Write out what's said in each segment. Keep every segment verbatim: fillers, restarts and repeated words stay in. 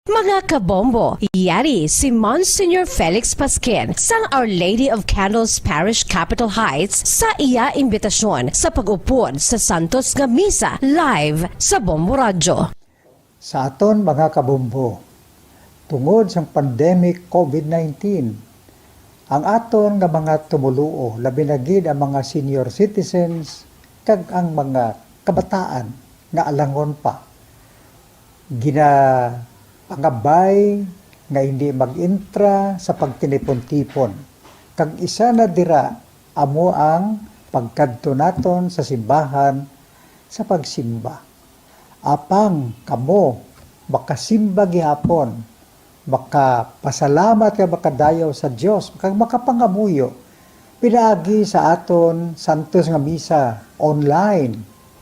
Mga kabombo, yari si Monsignor Felix Pasquin sang Our Lady of Candles Parish, Capitol Heights, sa iya imbitasyon sa pag-upod sa Santos nga Misa live sa Bombo Radyo. Sa aton mga kabombo, tungod sang pandemic covid nineteen, ang aton nga mga tumoluo, labi na gid ang mga senior citizens kag ang mga kabataan nga alangon pa, ginapangabay nga hindi mag-intra sa pagtinipon-tipon, kag isa na dira amo ang pagkadto naton sa simbahan sa pagsimba. Apang kamo makasimba gihapon, makapasalamat kag makadayaw sa Dios, kag makapangamuyo pinaagi sa aton santos nga misa online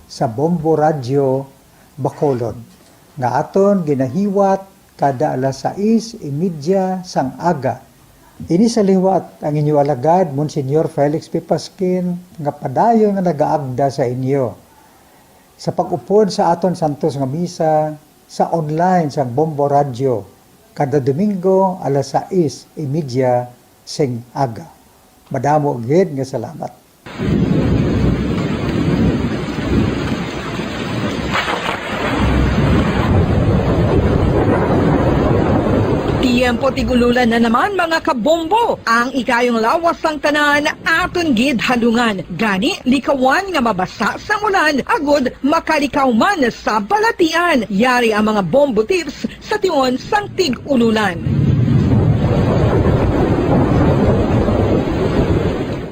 sa Bombo Radyo Bacolod, nga aton ginahiwat kada alas sais y media sang aga. Ini sa liwat ang inyo alagad, Monsignor Felix P. Pasquin, nga padayon nga nagaagda sa inyo sa pag-upod sa aton santos nga misa sa online sang Bombo Radyo kada Domingo alas sais y media sing aga. Madamo gid nga salamat. Tiyempo tig-ululan na naman, mga kabombo. Ang ikayong lawas sang tanan aton gid halungan. Gani, likawan nga mabasa sang ulan agud makalikaw man sa balatian. Yari ang mga bombo tips sa tion sang tig-ululan.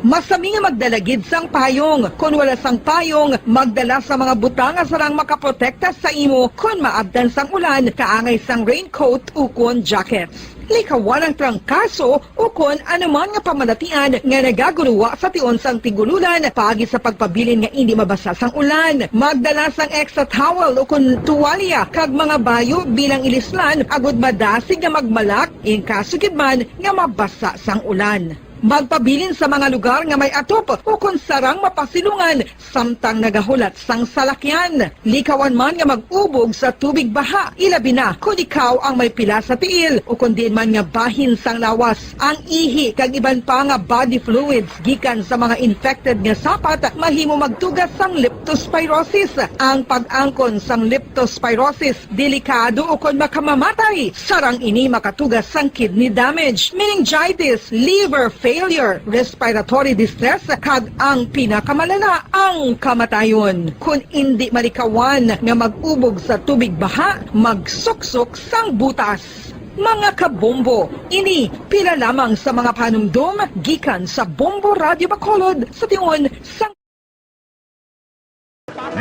Masami nga magdala gid sang payong. Kon wala sang payong, magdala sa mga butang nga sarang makaprotekta sa imo kon maabtan sang ulan, kaangay sang raincoat ukon jackets. Likawan ang trangkaso ukon anuman nga pamalatian nga nagaguluwa sa tion sang tig-ululan, paagi sa pagpabilin nga indi mabasa sang ulan. Magdala sang extra towel ukon tuwalya kag mga bayo bilang ilislan agud madasig nga magmalak in kaso gid man nga mabasa sang ulan. Magpabilin sa mga lugar nga may atop ukon sarang mapasilungan samtang nagahulat sang salakyan. Likawan man nga mag-ubog sa tubig baha, ilabi na kon ikaw ang may pila sa tiil ukon diin man nga bahin sang lawas. Ang ihi kag iban pa nga body fluids gikan sa mga infected nga sapat mahimo magtuga sang leptospirosis. Ang pag-angkon sang leptospirosis delikado ukon makamamatay. Sarang ini makatuga sang kidney damage, meningitis, liver failure, respiratory distress, kag ang pinakamalala, ang kamatayon. Kon indi malikawan nga mag-ubog sa tubig baha, magsuksok sang butas. Mga kabombo, ini pila lamang sa mga panumdom gikan sa Bombo Radyo Bacolod sa tion sang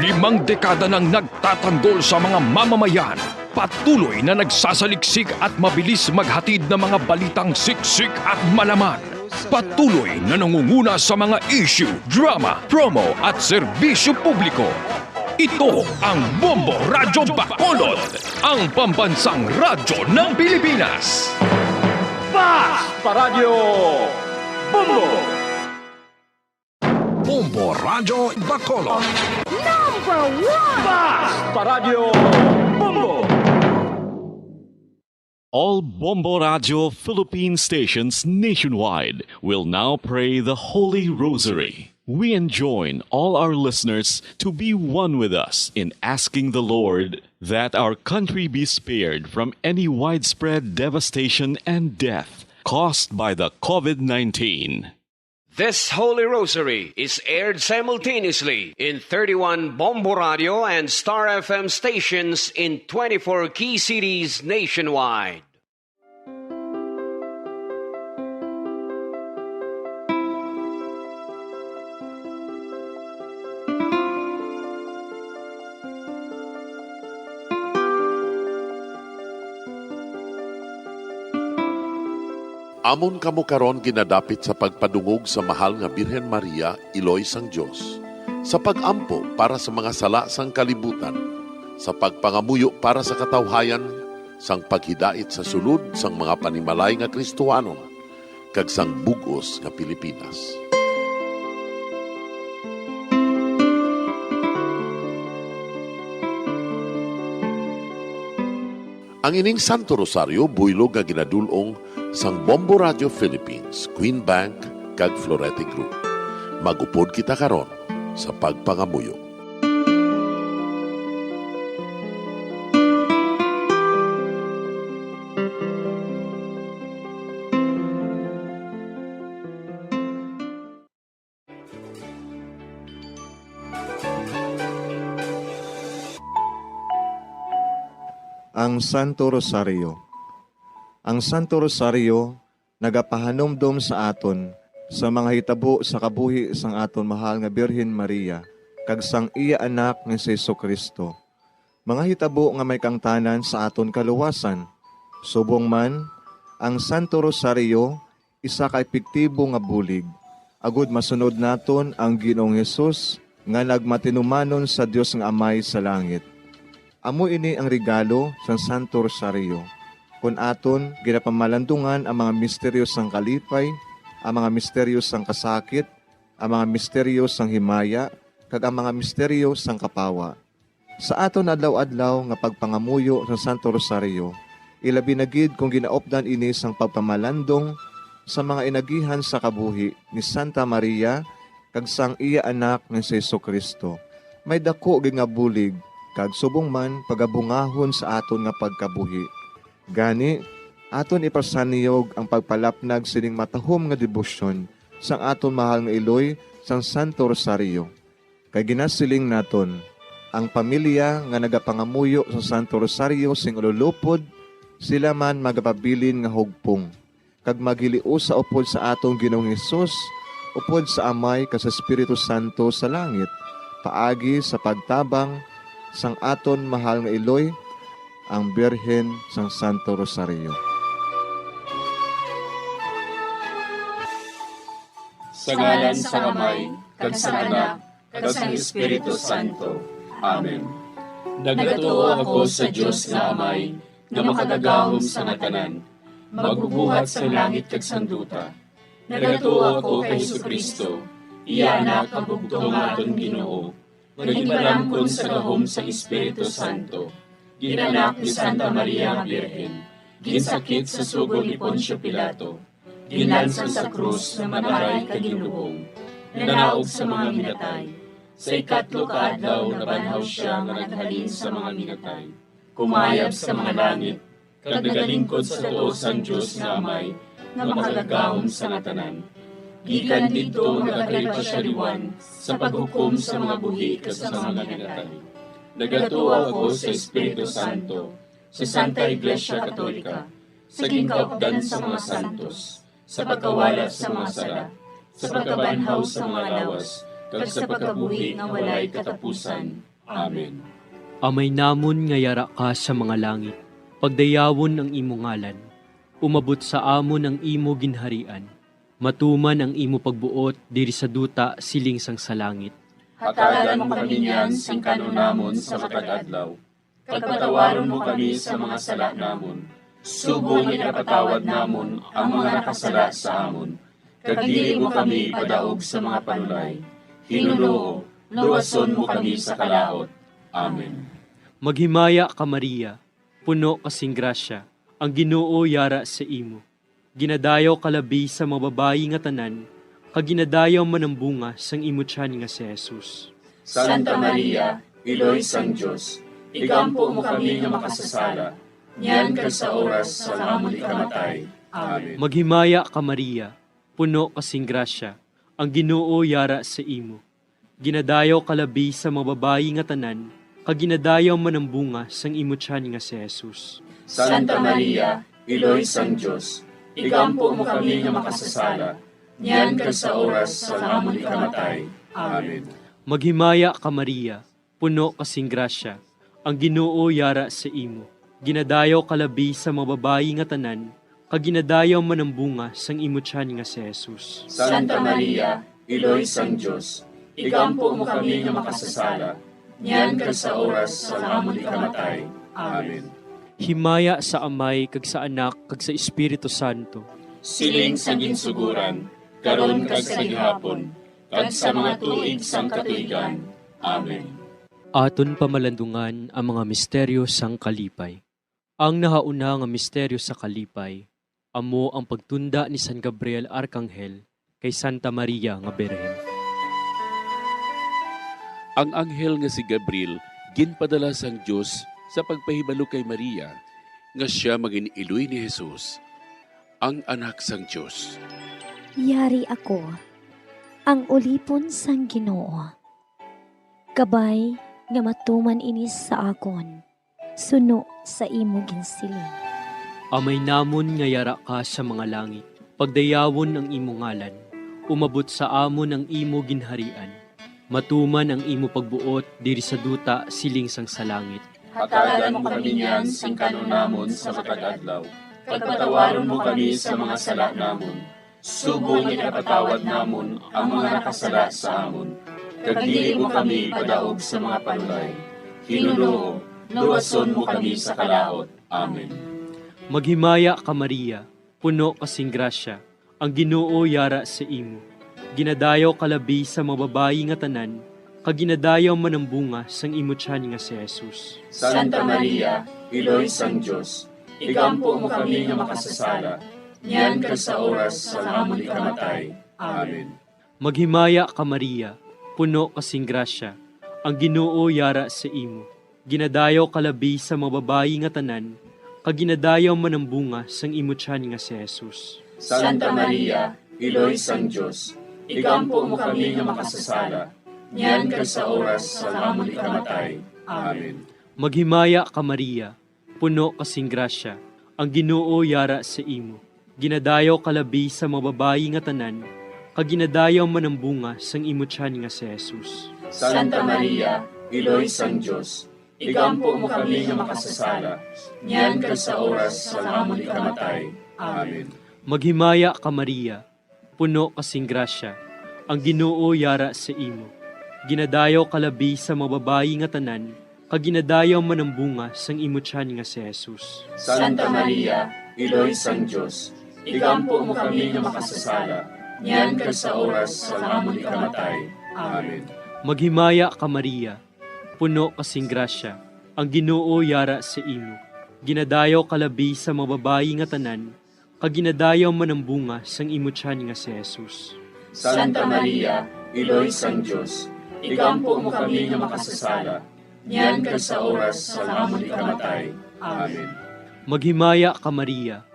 Limang dekada nang nagtatanggol sa mga mamamayan. Patuloy na nagsasaliksik at mabilis maghatid ng mga balitang siksik at malaman. Patuloy na nangunguna sa mga issue, drama, promo at serbisyo publiko. Ito ang Bombo Radyo Bacolod, ang pambansang radyo ng Pilipinas. Fast pa Radyo Bombo! Bombo Radyo Bacolod. Number one! Fast pa Radyo Bombo! All Bombo Radyo Philippine stations nationwide will now pray the Holy Rosary. We enjoin all our listeners to be one with us in asking the Lord that our country be spared from any widespread devastation and death caused by the covid nineteen. This Holy Rosary is aired simultaneously in thirty-one Bombo Radio and Star F M stations in twenty-four key cities nationwide. Amon kamo karon ginadapit sa pagpadungog sa mahal nga Birhen Maria, Iloy sang Dios, sa pag-ampo para sa mga sala sang kalibutan, sa pagpangamuyo para sa katawhayan, sang paghidait sa sulod sang mga panimalay nga Kristohanon, kag sang bug-os nga Pilipinas. Ang ining Santo Rosario buylog nga ginadul-ong sang Bombo Radio Philippines, Queen Bank, kag Florete Group. Mag-upod kita karon sa pagpangamuyo. Ang Santo Rosario. Ang Santo Rosario nagapahanumdom sa aton sa mga hitabo sa kabuhi sang aton mahal nga Birhen Maria kag sang iya Anak nga si Jesu-Cristo, mga hitabo nga may kaangtanan sa aton kaluwasan. Subong man, ang Santo Rosario isa ka epektibo nga bulig, agud masunod naton ang Ginoong Hesus nga nagmatinumanon sa Dios nga Amay sa langit. Amo ini ang regalo sang Santo Rosario, kon aton ginapamalandungan ang mga misteryo sang kalipay, ang mga misteryo sang kasakit, ang mga misteryo sang himaya, kag ang mga misteryo sang kapawa. Sa aton adlaw-adlaw nga pagpangamuyo sa Santo Rosario, ilabi na gid kon ginaupdan ini sang pagpamalandong sa mga inagihan sa kabuhi ni Santa Maria kag sang iya Anak nga si Jesu-Cristo, may daku gid nga bulig kag subong man pagabungahon sa aton nga pagkabuhi. Gani, aton ipasanyog ang pagpalapnag sining matahom nga debosyon sang aton mahal nga iloy sang Santo Rosario. Kay ginasiling naton, ang pamilya nga nagapangamuyo sa Santo Rosario sing ululupod, sila man magapabilin nga hugpong, kag maghiliusa upod sa aton Ginoong Hesus, upod sa Amay kag sa Espiritu Santo sa langit, paagi sa pagtabang sang aton mahal nga iloy, ang Birhen sang Santo Rosario. Sa ngalan sang Amay, kag sang Anak, kag sang Espiritu Santo. Amen. Nagatuo ako sa Dios nga Amay, nga makagagahom sa nga tanan, magbubuhat sang langit kag sang duta. Nagatuo ako kay Jesu-Cristo, iya Anak nga bugtong nga aton Ginoo, nga ginpalamkon sa gahom sang Espiritu Santo, ginanak ni Santa Maria nga Birhen, ginsakit sa sugo ni Poncio Pilato, ginlansang sa krus, namatay kag ginlubong, nanaog sa mga minatay. Sa ikatlo ka adlaw nabanhaw sia nga naghalin sa mga minatay, kumayab sa mga langit, kag nagalingkod sa tuo sang Dios nga Amay nga makagagahom sa nga tanan. Gikan didto magakari pa sia liwat sa paghukom sa mga buhi kag sa mga minatay. Nagatuo ako sa Espiritu Santo, sa Santa Iglesia Katolika, sa ginkaupdan sa mga santos, sa pagkawala sa mga sala, sa pagkabanhaw sa mga lawas, kag sa pagkabuhi nga walay katapusan. Amen. Amay namon nga yara ka sa mga langit, pagdayawon ang imo ngalan. Umabot sa amon ang imo ginharian. Matuman ang imo pagbuot diri sa duta siling sang sa langit. Hatagan mo kami niyan sing kan-on namon sa matag adlaw, kag patawaron mo kami sa mga sala namon, subong nga ginapatawad namon ang mga nakasala sa amon, kag dili mo kami ipadaog sa mga panulay. Ginoo, luwason mo kami sa kalaut. Amen. Maghimaya ka, Maria, puno ka sing grasya, ang Ginoo yara sa imo. Ginadayaw ka labi sa mga babayi nga tanan, kag ginadayaw man ang bunga sang imo tiyan nga si Jesus. Santa Maria, Iloy sang Dios, igampo mo kami nga makasasala, niyan kag sa oras sang amon ikamatay. Amen. Maghimaya ka, Maria, puno ka sing grasya, ang Ginoo yara sa imo. Ginadayaw ka labi sa mga babayi nga tanan, kag ginadayaw man ang bunga sang imo tiyan nga si Jesus. Santa Maria, Iloy sang Dios, igampo mo kami nga makasasala, niyan kag sa oras sang amon ikamatay. Amen. Maghimaya ka, Maria, puno ka sing grasya, ang Ginoo yara sa imo. Ginadayaw ka labi sa mga babayi nga tanan, kag ginadayaw man ang bunga sang imo tiyan nga si Jesus. Santa Maria, Iloy sang Dios, igampo mo kami nga makasasala, niyan kag sa oras sang amon ikamatay. Amen. Himaya sa Amay, kag sa Anak, kag sa Espiritu Santo. Siling sa ginsuguran, karon kag sa gihapon, kag sa mga tuig sang katuigan. Amen. Aton pamalandungan ang mga misteryo sang kalipay. Ang nahauna nga misteryo sa kalipay amo ang pagtunda ni San Gabriel Arkanghel kay Santa Maria nga Birhen. Ang anghel nga si Gabriel ginpadala sang Dios sa pagpahibalo kay Maria nga sia mangin-iloy ni Jesus, ang Anak sang Dios. Yari ako, ang ulipon sang Ginoo. Kabay nga matuman ini sa akon, suno sa imo ginsiling. Amay namon nga yara ka sa mga langit, pagdayawon ang imo ngalan, umabot sa amon ang imo ginharian, matuman ang imo pagbuot diri sa duta siling sang sa langit. Hatagan mo kami niyan sing kan-on namon sa matag adlaw, kag patawaron mo kami sa mga sala namon, subong nga ginapatawad namon ang mga nakasala sa amon, kag dili mo kami ipadaog sa mga panulay. Ginoo, luwason mo kami sa kalaut. Amen. Maghimaya ka, Maria, puno ka sing grasya, ang Ginoo yara sa imo. Ginadayaw ka labi sa mga babayi nga tanan, kag ginadayaw man ang bunga sang imo tiyan nga si Jesus. Santa Maria, Iloy sang Dios, igampo mo kami nga makasasala, niyan kag sa oras sang amon ikamatay. Amen. Maghimaya ka, Maria, puno ka sing grasya, ang Ginoo yara sa imo. Ginadayaw ka labi sa mga babayi nga tanan, kag ginadayaw man ang bunga sang imo tiyan nga si Jesus. Santa Maria, Iloy sang Dios, igampo mo kami nga makasasala, niyan kag sa oras sang amon ikamatay. Amen. Maghimaya ka, Maria, puno ka sing grasya, ang Ginoo yara sa imo. Ginadayaw ka labi sa mga babayi nga tanan, kag ginadayaw man ang bunga sang imo tiyan nga si Jesus. Santa Maria, Iloy sang Dios, igampo mo kami nga makasasala, niyan kag sa oras sang amon ikamatay. Amen. Maghimaya ka, Maria, puno ka sing grasya, ang Ginoo yara sa imo. Ginadayaw ka labi sa mga babayi nga tanan, kag ginadayaw man ang bunga sang imo tiyan nga si Jesus. Santa Maria, Iloy sang Dios, igampo mo kami nga makasasala, niyan kag sa oras sang amon ikamatay. Amen. Maghimaya ka, Maria, puno ka sing grasya, ang Ginoo yara sa imo. Ginadayaw ka labi sa mga babayi nga tanan, kag ginadayaw man ang bunga sang imo tiyan nga si Jesus. Santa Maria, Iloy sang Dios, igampo mo kami nga makasasala, niyan kag sa oras sang amon ikamatay. Amen. Maghimaya ka, Maria,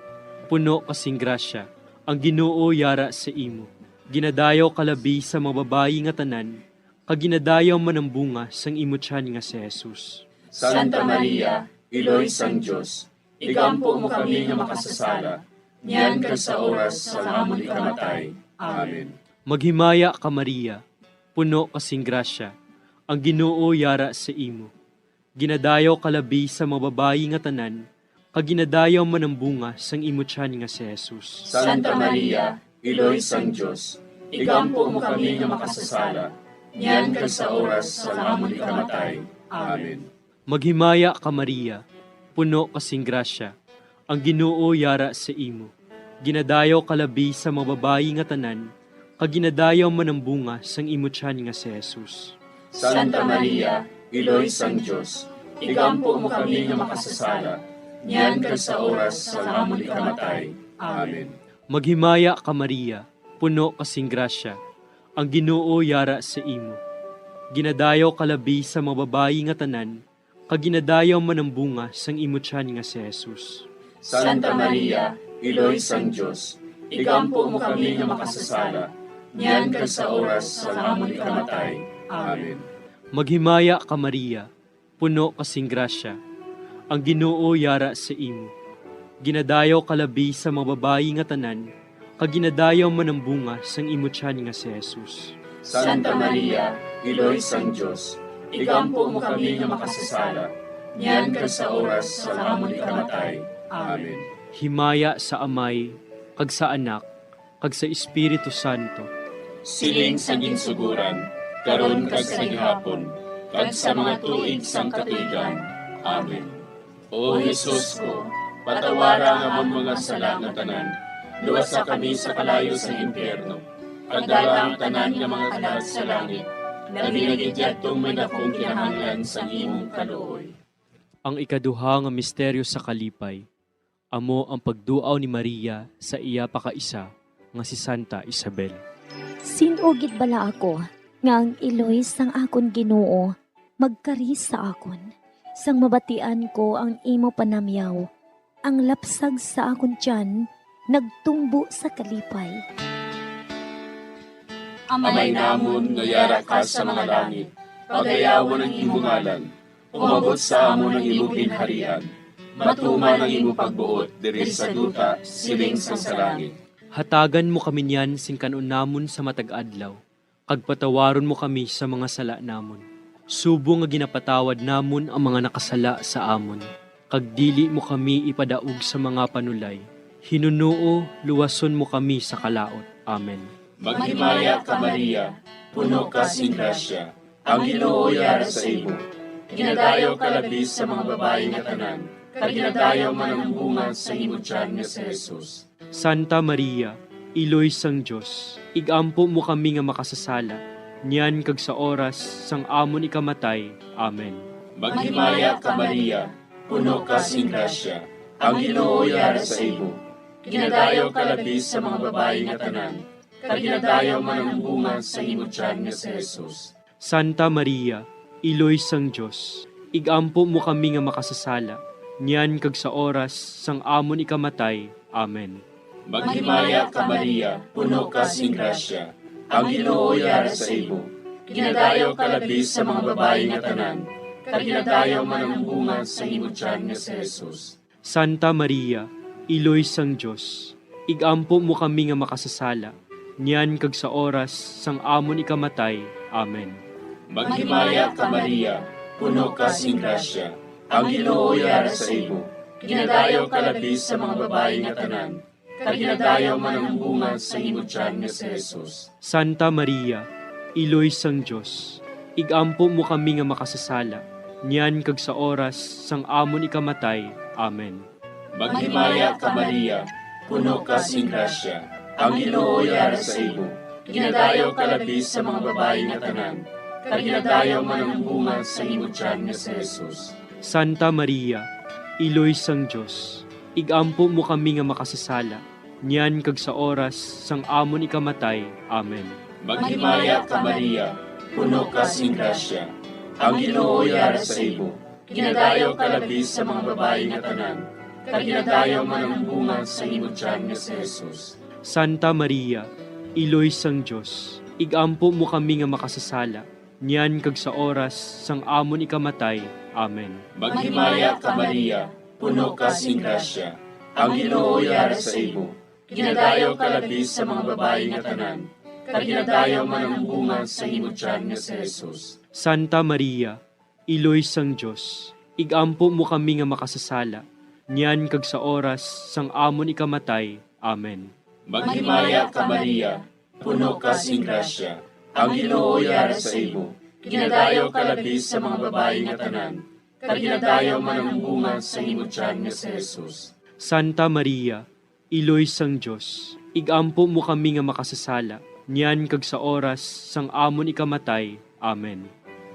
puno ka sing grasya, ang Ginoo yara sa imo. Ginadayaw ka labi sa mga babayi nga tanan, kag ginadayaw man ang bunga sang imo tiyan nga si Jesus. Santa Maria, Iloy sang Dios, igampo mo kami nga makasasala, niyan kag sa oras sang amon ikamatay. Amen. Maghimaya ka, Maria, puno ka sing grasya, ang Ginoo yara sa imo. Ginadayaw ka labi sa mga babayi nga tanan, kag ginadayaw man ang bunga sang imo tiyan nga si Jesus. Santa Maria, Iloy sang Dios, igampo mo kami nga makasasala, niyan kag sa oras sang amon ikamatay. Amen. Maghimaya ka, Maria, puno ka sing grasya, ang Ginoo yara sa imo. Ginadayaw ka labi sa mga babayi nga tanan, kag ginadayaw man ang bunga sang imo tiyan nga si Jesus. Santa Maria, Iloy sang Dios, igampo mo kami nga makasasala, niyan kag sa oras sang amon ikamatay. Amen. Maghimaya ka, Maria, puno ka sing grasya, ang Ginoo yara sa imo. Ginadayaw ka labi sa mga babayi nga tanan, kag ginadayaw man ang bunga sang imo tiyan nga si Jesus. Santa Maria, Iloy sang Dios, igampo mo kami nga makasasala, niyan kag sa oras sang amon ikamatay. Amen. Maghimaya ka, Maria, puno ka sing grasya, ang Ginoo yara sa imo. Ginadayaw ka labi sa mga babayi nga tanan, kag ginadayaw man ang bunga sang imo tiyan nga si Jesus. Santa Maria, Iloy sang Dios, igampo mo kami nga makasasala, niyan kag sa oras sang amon ikamatay. Amen. Himaya sa Amay, kag sa Anak, kag sa Espiritu Santo. Siling sa ginsugoran, karon kag sa gihapon, kag sa mga tuig sang katuigan. Amen. O Jesus ko, patawara ang amon mga sala nga tanan, luwasa kami sa kalayo sang impyerno, kag dala ang tanan nga mga kalag sa langit, labi na gid yadtong may dakong kinahanglan sang imong kaluoy. Ang ikaduha nga misteryo sa kalipay amo ang pagduaw ni Maria sa iya pakaisa nga si Santa Isabel. Sin-o gid bala ako nga ang iloy sang akon Ginoo magkari sa akon, sang mabatian ko ang imo panamyaw? Ang lapsag sa akon tiyan nagtumbo sa kalipay. Amay namon nga yara ka sa mga langit, pagayawan ang imo ngalan. Umabot sa amon ang imo ginharian. Matuman ang imo pagbuot diri sa duta, siling sang sa langit. Hatagan mo kami niyan sing kan-on namon sa matag adlaw, kag patawaron mo kami sa mga sala namon, subong nga ginapatawad namon ang mga nakasala sa amon. Kag dili mo kami ipadaog sa mga panulay, hinunoo luwason mo kami sa kalaut. Amen. Maghimaya ka, Maria, puno ka sing grasya, ang Ginoo yara sa imo. Ginadayaw ka labi sa mga babayi nga tanan, kag ginadayaw man ang bunga sa imo tiyan nga si Jesus. Santa Maria, Iloy sang Dios, ig-ampo mo kami nga makasasala, niyan kag sa oras sang amon ikamatay. Amen. Maghimaya ka, Maria, puno ka sing grasya, ang Ginoo yara sa imo. Ginadayaw ka labi sa mga babayi nga tanan, kag ginadayaw man ang bunga sa imo tiyan nga si Jesus. Santa Maria, Iloy sang Dios, ig-ampo mo kami nga makasasala, niyan kag sa oras sang amon ikamatay. Amen. Maghimaya ka, Maria, puno ka sing grasya, ang Ginoo yara sa imo. Ginadayaw ka labi sa mga babayi nga tanan, kag ginadayaw man ang bunga sa imo tiyan nga si Jesus. Santa Maria, Iloy sang Dios, ig-ampo mo kami nga makasasala, niyan kag sa oras sang amon ikamatay. Amen. Maghimaya ka, Maria, puno ka sing grasya, ang Ginoo yara sa imo. Ginadayaw ka labi sa mga babayi nga tanan, kag ginadayaw man ang bunga sa imo tiyan nga si Jesus. Santa Maria, Iloy sang Dios, ig-ampo mo kami nga makasasala, niyan kag sa oras sang amon ikamatay. Amen. Maghimaya ka, Maria, puno ka sing grasya, ang Ginoo yara sa imo. Ginadayaw ka labi sa mga babayi nga tanan, kag ginadayaw man ang bunga sa imo tiyan nga si Jesus. Santa Maria, Iloy sang Dios, ig-ampo mo kami nga makasasala, niyan kag sa oras sang amon ikamatay. Amen. Maghimaya ka, Maria, puno ka sing grasya, ang Ginoo yara sa imo. Ginadayaw ka labi sa mga babayi nga tanan, kag ginadayaw man ang bunga sa imo tiyan nga si Jesus. Santa Maria, Iloy sang Dios, ig-ampo mo kami nga makasasala, niyan kag sa oras sang amon ikamatay. Amen. Maghimaya ka, Maria, puno ka sing grasya, ang Ginoo yara sa imo. Ginadayaw ka labi sa mga babayi nga tanan, kag ginadayaw man ang bunga sa imo tiyan nga si Jesus. Santa Maria, Iloy sang Dios, ig-ampo mo kami nga makasasala, niyan kag sa oras sang amon ikamatay. Amen. Maghimaya ka, Maria, puno ka sing grasya, ang Ginoo yara sa imo. Ginadayaw ka labi sa mga babayi nga tanan, kag ginadayaw man ang bunga sa imo tiyan nga si Jesus. Santa Maria, Iloy sang Dios, ig-ampo mo kami nga makasasala, niyan kag sa oras sang amon ikamatay. Amen.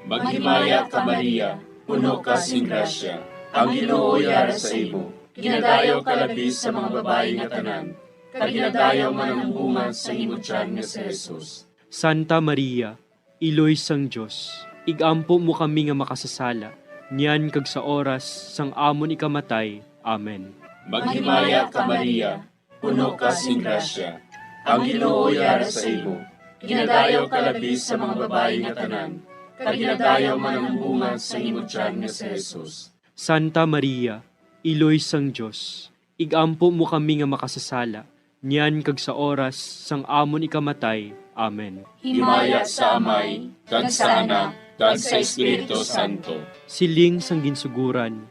Maghimaya ka, Maria, puno ka sing grasya, ang Ginoo yara sa imo. Ginadayaw ka labi sa mga babayi nga tanan, kag ginadayaw man ang bunga sa imo tiyan nga si Jesus. Santa Maria, Iloy sang Dios, ig-ampo mo kami nga makasasala, niyan kag sa oras sang amon ikamatay. Amen. Maghimaya ka, Maria, puno ka sing grasya, ang Ginoo yara sa imo. Ginadayaw ka labi sa mga babayi nga tanan, kag ginadayaw man ang bunga sa imo tiyan nga si Jesus. Santa Maria, Iloy sang Dios, ig-ampo mo kami nga makasasala, niyan kag sa oras sang amon ikamatay. Amen. Himaya sa Amay, kag sa Anak, kag sa Espiritu Santo. Siling sang ginsuguran,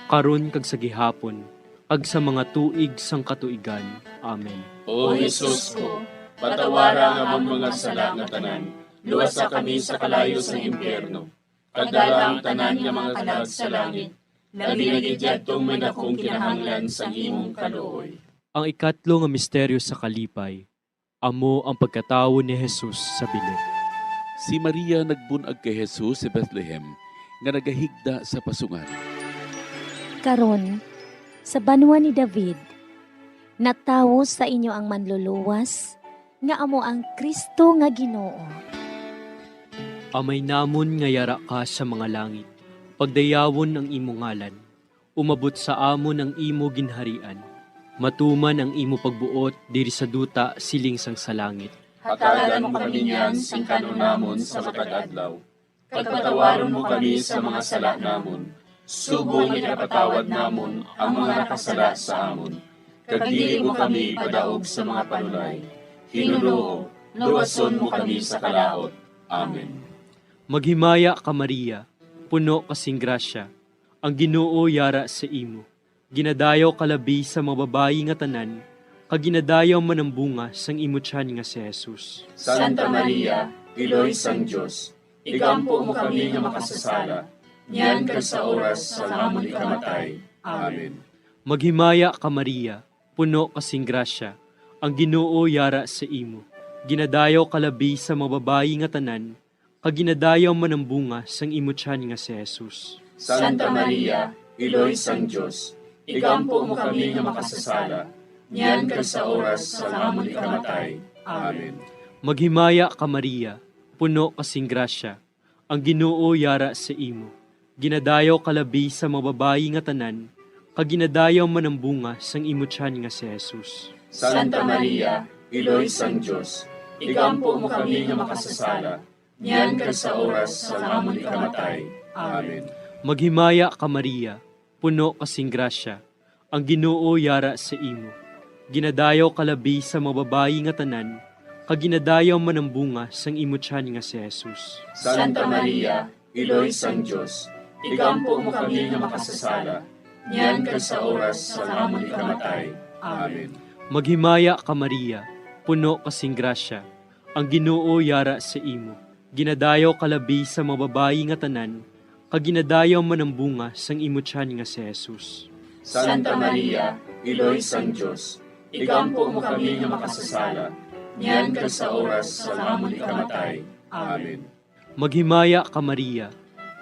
karon kag sa gihapon, kag sa mga tuig sang katuigan. Amen. O Jesus ko, patawara ang amon mga sala nga tanan, luwasa kami sa kalayo sang impyerno, kag dala ang tanan nga mga kalag sa langit, labi na gid yadtong may dakong kinahanglan sang imong kaluoy. Ang ikatlo nga misteryo sa kalipay, amo ang pagkatawo ni Jesus sa bilin. Si Maria nagbun-ag kay Jesus sa Bethlehem, nga nagahigda sa pasungan. Karon, sa banwa ni David, natawo sa inyo ang Manluluwas, nga amo ang Cristo nga Ginoo. Amay namon nga yara ka sa mga langit, pagdayawon ang imo ngalan. Umabot sa amon ang imo ginharian. Matuman ang imo pagbuot diri sa duta siling sang sa langit. Hatagan mo kami niyan sing kan-on namon sa matag adlaw, kag patawaron mo kami sa mga sala namon, subong nga ginapatawad namon ang mga nakasala sa amon, kag dili mo kami ipadaog sa mga panulay. Ginoo, luwason mo kami sa kalaut. Amen. Maghimaya ka, Maria, puno ka sing grasya, ang Ginoo yara sa imo. Ginadayaw ka labi sa mga babayi nga tanan, kag ginadayaw man ang bunga sang imo tiyan nga si Jesus. Santa Maria, Iloy sang Dios, igampo mo kami nga makasasala, niyan kag sa oras sang amon ikamatay. Amen. Maghimaya ka, Maria, puno ka sing grasya, ang Ginoo yara sa imo. Ginadayaw ka labi sa mga babayi nga tanan, kag ginadayaw man ang bunga sang imo tiyan nga si Jesus. Santa Maria, Iloy sang Dios, igampo mo kami nga makasasala, niyan kag sa oras sang amon ikamatay. Amen. Maghimaya ka, Maria, puno ka sing grasya, ang Ginoo yara sa imo. Ginadayaw ka labi sa mga babayi nga tanan, kag ginadayaw man ang bunga sang imo tiyan nga si Jesus. Santa Maria, Iloy sang Dios, igampo mo kami nga makasasala, niyan kag sa oras sang amon ikamatay. Amen. Maghimaya ka, Maria, puno ka sing grasya, ang Ginoo yara sa imo. Ginadayaw ka labi sa mga babayi nga tanan, kag ginadayaw man ang bunga sang imo tiyan nga si Jesus. Santa Maria, Iloy sang Dios, igampo mo kami nga makasasala, niyan kag sa oras sang amon ikamatay. Amen. Maghimaya ka, Maria, puno ka sing grasya, ang Ginoo yara sa imo. Ginadayaw ka labi sa mga babayi nga tanan, kag ginadayaw man ang bunga sang imo tiyan nga si Jesus. Santa Maria, Iloy sang Dios, igampo mo kami nga makasasala, niyan kag sa oras sang amon ikamatay. Amen. Maghimaya ka, Maria,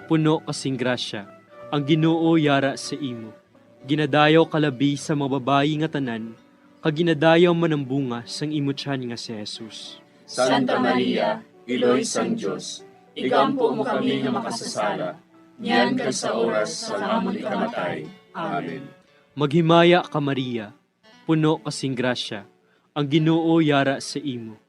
puno ka sing grasya, ang Ginoo yara sa imo. Ginadayaw ka labi sa mga babayi nga tanan, kag ginadayaw man ang bunga sang imo tiyan nga si Jesus. Santa Maria, Iloy sang Dios, igampo mo kami nga makasasala, niyan kag sa oras sang amon ikamatay. Amen. Maghimaya ka, Maria, puno ka sing grasya, ang Ginoo yara sa imo.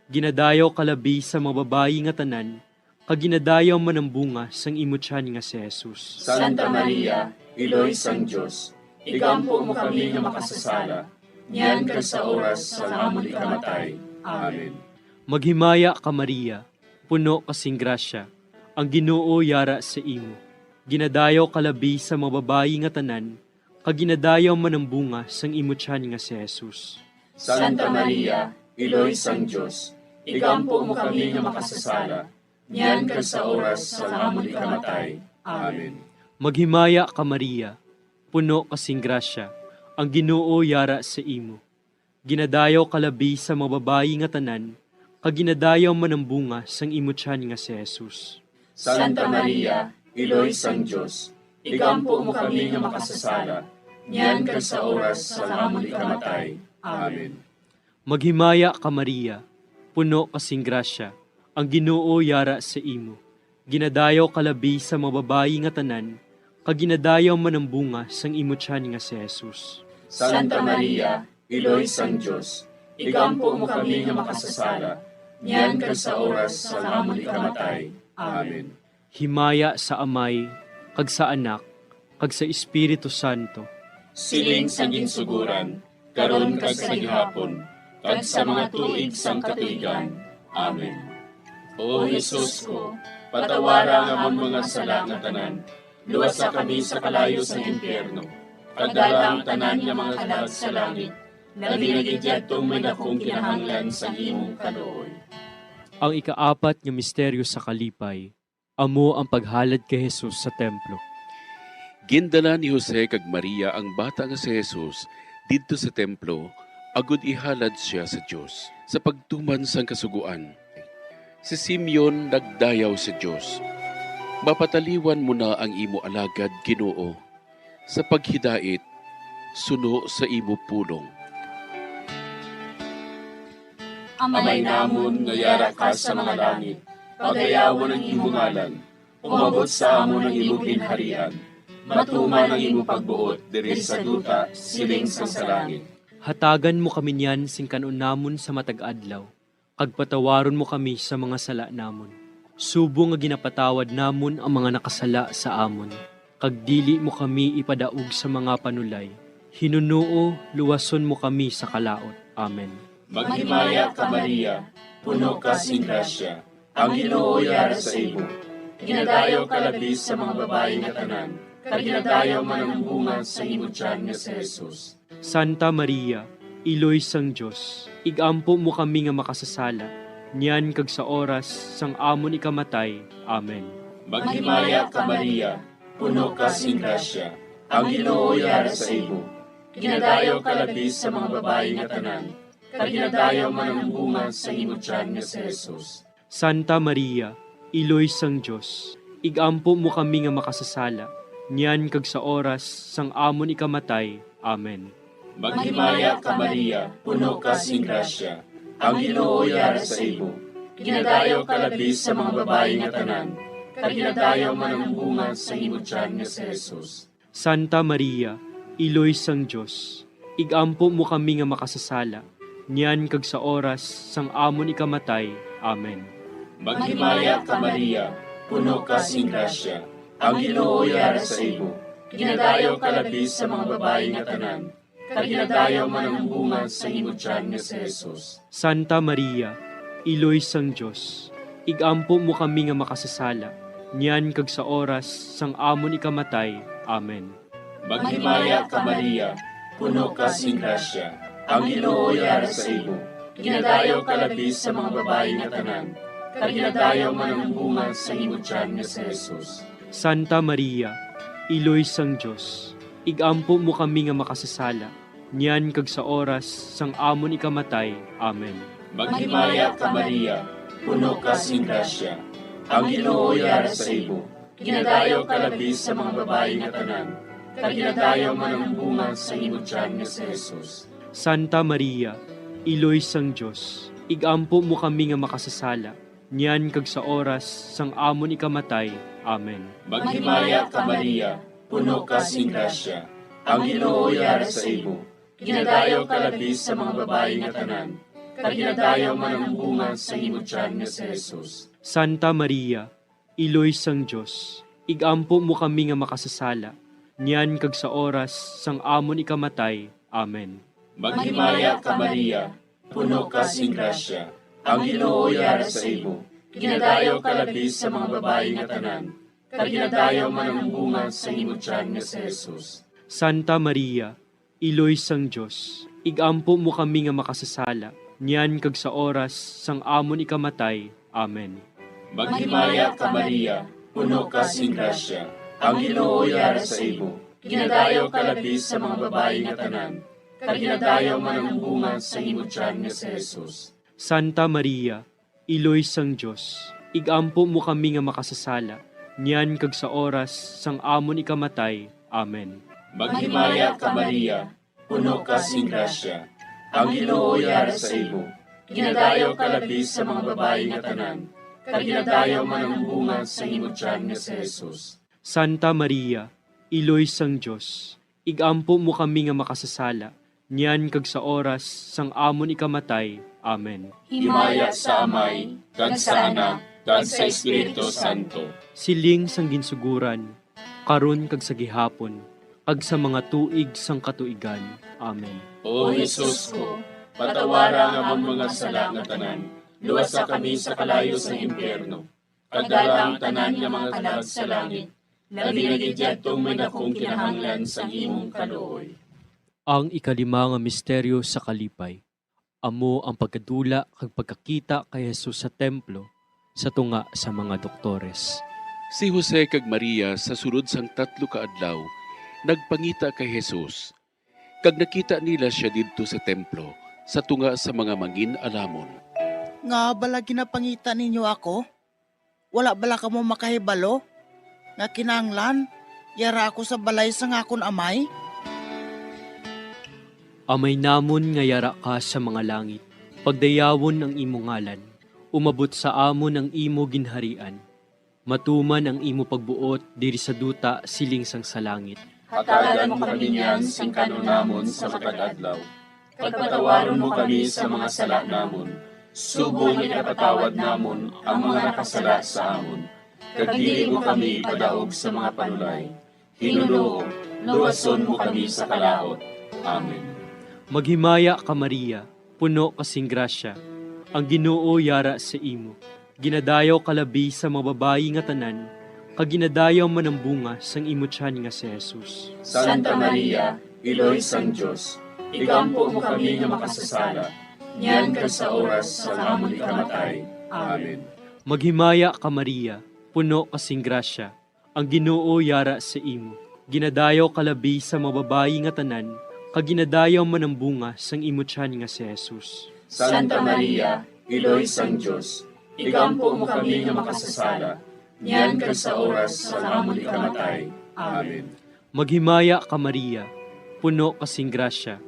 Ginadayaw ka labi sa mga babayi nga tanan, kag ginadayaw man ang bunga sang imo tiyan nga si Jesus. Santa Maria, Iloy sang Dios, igampo mo kami nga makasasala, niyan kag sa oras sang amon ikamatay. Amen. Maghimaya ka, Maria, puno ka sing grasya, ang Ginoo yara sa imo. Ginadayaw ka labi sa mga babayi nga tanan, kag ginadayaw man ang bunga sang imo tiyan nga si Jesus. Santa Maria, Iloy sang Dios, igampo mo kami nga makasasala, niyan kag sa oras sang amon ikamatay. Amen. Maghimaya ka, Maria, puno ka sing grasya, ang Ginoo yara sa imo. Ginadayaw ka labi sa mga babayi nga tanan, kag ginadayaw man ang bunga sang imo tiyan nga si Jesus. Santa Maria, Iloy sang Dios, igampo mo kami nga makasasala, niyan kag sa oras sang amon ikamatay. Amen. Maghimaya ka, Maria, puno ka sing grasya, ang Ginoo yara sa imo. Ginadayaw ka labi sa mga babayi nga tanan, kag ginadayaw man ang bunga sang imo tiyan nga si Jesus. Santa Maria, Iloy sang Dios, igampo mo kami nga makasasala, niyan kag sa oras sang amon ikamatay. Amen. Himaya sa Amay, kag sa Anak, kag sa Espiritu Santo. Siling sa ginsuguran, karon kag sa gihapon, kag sa mga tuig sang katuigan. Amen. O Jesus ko, patawara ang amon mga sala nga tanan, luwasa kami sa kalayo sang impyerno, kag dala ang tanan nga mga kalag sa langit, labi na gid yadtong may dakong kinahanglan sang imong kaluoy. Ang ikaapat nga misteryo sa kalipay, amo ang paghalad kay Jesus sa templo. Gindala ni Jose kag Maria ang bata nga si Jesus didto sa templo, agod ihalad sia sa Dios. Sa pagtuman sang Kasugoan, si Simeon nagdayaw sa Dios, "Mapataliwan mo na ang imo alagad, Ginoo, sa paghidait suno sa imo pulong. Amay namon nga yara ka sa mga langit, pagayawon ang imo ngalan, umabot sa amon ang imo ginharian, matuman ang imo pagbuot diri sa duta siling sang sa langit. Hatagan mo kami niyan sing kan-on namon sa matag adlaw, kag patawaron mo kami sa mga sala namon, subong nga ginapatawad namon ang mga nakasala sa amon, kag dili mo kami ipadaog sa mga panulay. Hinunoo, luwason mo kami sa kalaut. Amen. Maghimaya ka, Maria, puno ka sing grasya, ang Ginoo yara sa imo. Ginadayaw ka labi sa mga babayi nga tanan, kag ginadayaw man ang bunga sa imo tiyan nga si Jesus. Santa Maria, Iloy sang Dios, ig-ampo mo kami nga makasasala, niyan kag sa oras sang amon ikamatay. Amen. Maghimaya ka, Maria, puno ka sing grasya, ang Ginoo yara sa imo. Ginadayaw ka labi sa mga babayi nga tanan, kag ginadayaw man ang bunga sa imo tiyan nga si Jesus. Santa Maria, Iloy sang Dios, ig-ampo mo kami nga makasasala, niyan kag sa oras sang amon ikamatay. Amen. Maghimaya ka, Maria, puno ka sing grasya, ang Ginoo yara sa imo. Ginadayaw ka labi sa mga babayi nga tanan, kag ginadayaw man ang bunga sa imo tiyan nga si Jesus. Santa Maria, Iloy sang Dios, ig-ampo mo kami nga makasasala, niyan kag sa oras sang amon ikamatay. Amen. Maghimaya ka, Maria, puno ka sing grasya, ang Ginoo yara sa imo. Ginadayaw ka labi sa mga babayi nga tanan, kag ginadayaw man ang bunga sa imo tiyan nga si Jesus. Santa Maria, Iloy sang Dios, ig-ampo mo kami nga makasasala, niyan kag sa oras sang amon ikamatay. Amen. Maghimaya ka, Maria, puno ka sing grasya, ang Ginoo yara sa imo. Ginadayaw ka labi sa mga babayi nga tanan, kag ginadayaw man ang bunga sa imo tiyan nga si Jesus. Santa Maria, Iloy sang Dios, ig-ampo mo kami nga makasasala, niyan kag sa oras sang amon ikamatay. Amen. Maghimaya ka, Maria, puno ka sing grasya, ang Ginoo yara sa imo. Ginadayaw ka labi sa mga babayi nga tanan, kag ginadayaw man ang bunga sa imo tiyan nga si Jesus. Santa Maria, Iloy sang Dios, ig-ampo mo kami nga makasasala, niyan kag sa oras sang amon ikamatay. Amen. Maghimaya ka, Maria, puno ka sing grasya, ang Ginoo yara sa imo. Ginadayaw ka labi sa mga babayi nga tanan, kag ginadayaw man ang bunga sa imo tiyan nga si Jesus. Santa Maria, Iloy sang Dios, ig-ampo mo kami nga makasasala, niyan kag sa oras sang amon ikamatay. Amen. Maghimaya ka, Maria, puno ka sing grasya, ang Ginoo yara sa imo. Ginadayaw ka labi sa mga babayi nga tanan, kag ginadayaw man ang bunga sa imo tiyan nga si Jesus. Santa Maria, Iloy sang Dios, ig-ampo mo kami nga makasasala, niyan kag sa oras sang amon ikamatay. Amen. Maghimaya ka, Maria, puno ka sing grasya, ang Ginoo yara sa imo. Ginadayaw ka labi sa mga babayi nga tanan, kag ginadayaw man ang bunga sa imo tiyan nga si Jesus. Santa Maria, Iloy sang Dios, ig-ampo mo kami nga makasasala, niyan kag sa oras sang amon ikamatay. Amen. Maghimaya ka, Maria, puno ka sing grasya, ang Ginoo yara sa imo. Ginadayaw ka labi sa mga babayi nga tanan, kag ginadayaw man ang bunga sa imo tiyan nga si Jesus. Santa Maria, Iloy sang Dios, ig-ampo mo kami nga makasasala, niyan kag sa oras sang amon ikamatay. Amen. Himaya sa Amay, kag sa Anak, kag sa Espiritu Santo. Siling sang ginsuguran, karon kag sa gihapon, kag sa mga tuig sang katuigan. Amen. O Jesus ko, patawara ang amon mga sala nga tanan, luwasa kami sa kalayo sang impyerno, kag dala ang tanan nga mga kalag sa langit, labi na gid yadtong may dakong kinahanglan sang imong kaluoy. Ang ikalima nga misteryo sa kalipay, amo ang pagkadula kag pagkakita kay Jesus sa templo sa tunga sa mga doktores. Si Jose kag Maria, sa sulod sang tatlo ka adlaw, nagpangita kay Jesus, kag nakita nila sia didto sa templo sa tunga sa mga mangin-alamon. Ngaa bala ginapangita ninyo ako? Wala bala kamo makahibalo nga kinahanglan Yara ako sa balay sang akon Amay? Amay namon nga yara ka sa mga langit, pagdayawon ang imo ngalan. Umabot sa amon ang imo ginharian. Matuman ang imo pagbuot diri sa duta siling sang sa langit. Hatagan mo kami niyan sing kan-on namon sa matag adlaw, kag patawaron mo kami sa mga sala namon, subong nga ginapatawad namon ang mga nakasala sa amon, kag dili mo kami ipadaog sa mga panulay. Ginoo, luwason mo kami sa kalaut. Amen. Maghimaya ka, Maria, puno ka sing grasya, ang Ginoo yara sa imo. Ginadayaw ka labi sa mga babayi nga tanan, kag ginadayaw man ang bunga sang imo tiyan nga si Jesus. Santa Maria, Iloy sang Dios, igampo mo kami nga makasasala, niyan kag sa oras sang amon ikamatay. Amen. Maghimaya ka, Maria, puno ka sing grasya, ang Ginoo yara sa imo. Ginadayaw ka labi sa mga babayi nga tanan, kag ginadayaw man ang bunga sang imo tiyan nga si Jesus. Santa Maria, Iloy sang Dios, igampo mo kami nga makasasala, niyan kag sa oras sang amon ikamatay. Amen. Maghimaya ka, Maria, puno ka sing grasya,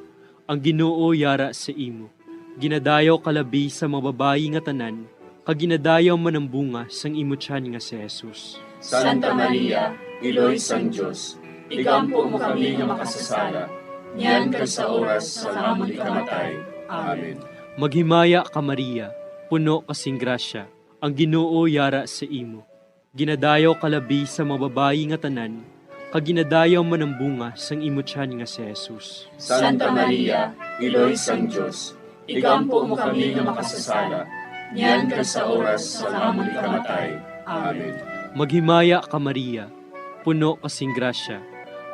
ang Ginoo yara sa imo. Ginadayaw ka labi sa mga babayi nga tanan, kag ginadayaw man ang bunga sang imo tiyan nga si Jesus. Santa Maria, Iloy sang Dios, igampo mo kami nga makasasala, niyan kag sa oras sang amon ikamatay. Amen. Maghimaya ka, Maria, puno ka sing grasya, ang Ginoo yara sa imo. Ginadayaw ka labi sa mga babayi nga tanan, kag ginadayaw man ang bunga sang imo tiyan nga si Jesus. Santa Maria, Iloy sang Dios, igampo mo kami nga makasasala, niyan kag sa oras sang amon ikamatay. Amen. Maghimaya ka, Maria, puno ka sing grasya,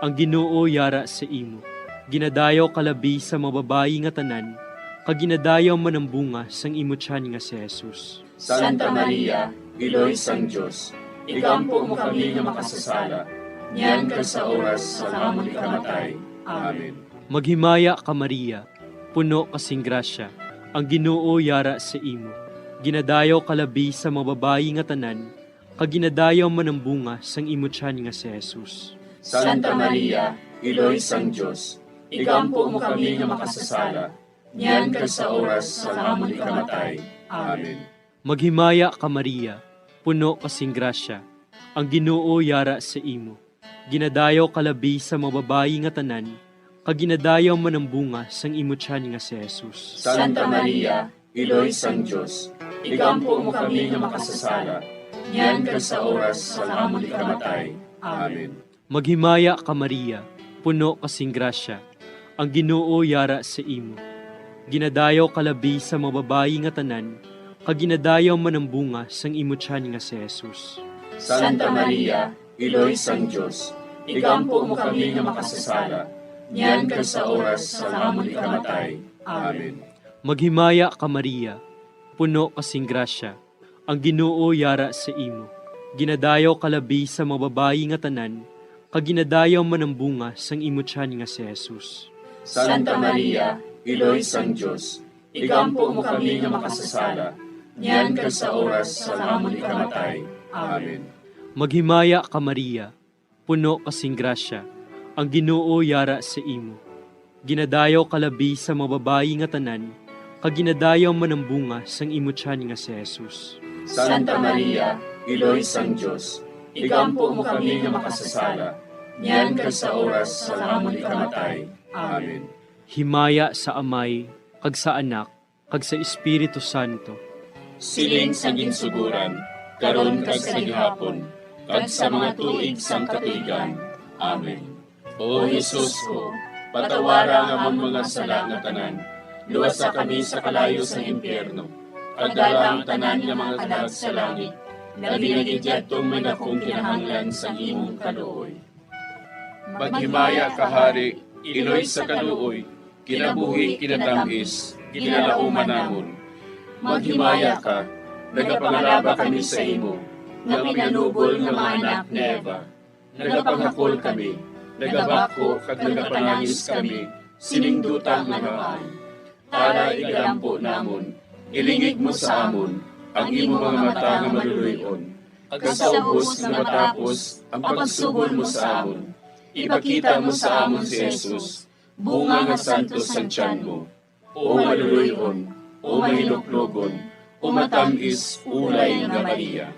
ang Ginoo yara sa imo. Ginadayaw ka labi sa mga babayi nga tanan, kag ginadayaw man ang bunga sang imo tiyan nga si Jesus. Santa Maria, Iloy sang Dios, igampo mo kami nga makasasala, niyan kag sa oras sang amon ikamatay. Amen. Maghimaya ka, Maria, puno ka sing grasya, ang Ginoo yara sa imo. Ginadayaw ka labi sa mga babayi nga tanan, kag ginadayaw man ang bunga sang imo tiyan nga si Jesus. Santa Maria, Iloy sang Dios, igampo mo kami nga makasasala, niyan kag sa oras sang amon ikamatay. Amen. Maghimaya ka, Maria, puno ka sing grasya, ang Ginoo yara sa imo. Ginadayaw ka labi sa mga babayi nga tanan, kag ginadayaw man ang bunga sang imo tiyan nga si Jesus. Santa Maria, Iloy sang Dios, igampo mo kami nga makasasala, niyan kag sa oras sang amon ikamatay. Amen. Maghimaya ka, Maria, puno ka sing grasya, ang Ginoo yara sa imo. Ginadayaw ka labi sa mga babayi nga tanan, kag ginadayaw man ang bunga sang imo tiyan nga si Jesus. Santa Maria, Iloy sang Dios, igampo mo kami nga makasasala, niyan kag sa oras sang amon ikamatay. Amen. Maghimaya ka, Maria, puno ka sing grasya, ang Ginoo yara sa imo. Ginadayaw ka labi sa mga babayi nga tanan, kag ginadayaw man ang bunga sang imo tiyan nga si Jesus. Santa Maria, Iloy sang Dios, igampo mo kami nga makasasala, niyan kag sa oras sang amon ikamatay. Amen. Maghimaya ka, Maria, puno ka sing grasya, ang Ginoo yara sa imo. Ginadayaw ka labi sa mga babayi nga tanan, kag ginadayaw man ang bunga sang imo tiyan nga si Jesus. Santa Maria, Iloy sang Dios, igampo mo kami nga makasasala, niyan kag sa oras sang amon ikamatay. Amen. Himaya sa Amay, kag sa Anak, kag sa Espiritu Santo. Siling sa ginsugoran, karon kag sa gihapon, kag sa mga tuig sang katuigan. Amen. O Jesus ko, patawara ang amon mga sala nga tanan, luwasa kami sa kalayo sang impyerno, kag dala ang tanan nga mga kalag sa langit, labi na gid yadtong may dakong kinahanglan sang imong kaluoy. Maghimaya ka, Hari, Iloy sa kaluoy, kinabuhi, kinatam-is, ginalauman namon. Maghimaya ka, nagapangalaba kami sa imo, nga pinanubol nga mga anak ni Eva. Nagapanghakol kami, nagabako kag nagapanangis kami sining duta nga namaan. Tala, igalampo namon, ilingig mo sa amon ang imo mga mata nga maluloy-on, Kag sa ubos nga matapos ang pagsugol mo sa amon, ipakita mo sa amon si Jesus, bunga nga santos sang tiyan mo. O maluloy-on, o mahinuklogon, o matam-is ulay nga Maria.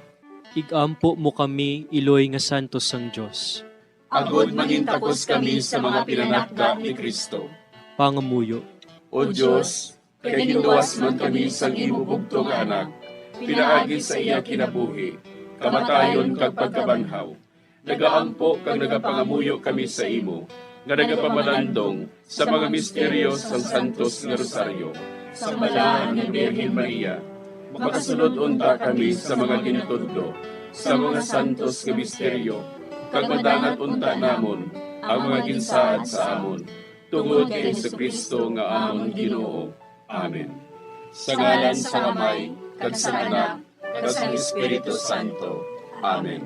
Igampo mo kami, iloy nga santos sang Dios. Agod mangintakos kami sa mga pinanakda ni Cristo. Pangamuyo. O Dios, kay ginluwas man kami sang imo bugtong nga Anak, pinaagi sa iya kinabuhi, kamatayon kag pagkabanhaw, nagaampo kag nagapangamuyo kami sa imo, nga nagapamalandong sa mga misteryo sang Santos nga Rosaryo. Sa Balaan nga Birhen Maria, makasulod unta kami sa mga ginatudlo sa mga santos nga misteryo, kag madangat unta namon ang mga ginsaad sa amon, tungod kay Jesu-Cristo nga amon Ginoo. Amen. Sa ngalan sang Amay, kag sang Anak, kag sang Espiritu Santo. Amen.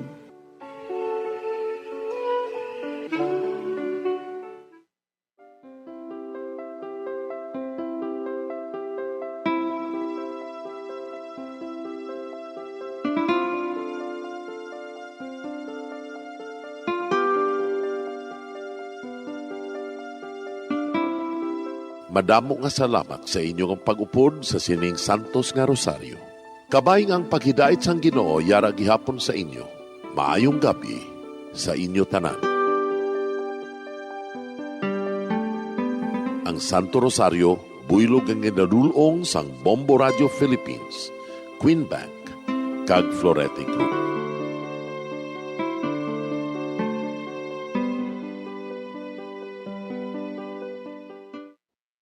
Madamo nga salamat sa inyo nga pag-upod sa sining santos nga rosaryo. Kabay nga ang paghidait sang Ginoo yara gihapon sa inyo. Maayong gab-i sa inyo tanan. Ang Santo Rosario, buylog nga ginadul-ong sang Bombo Radio Philippines, Queen Bank, kag Florete Group.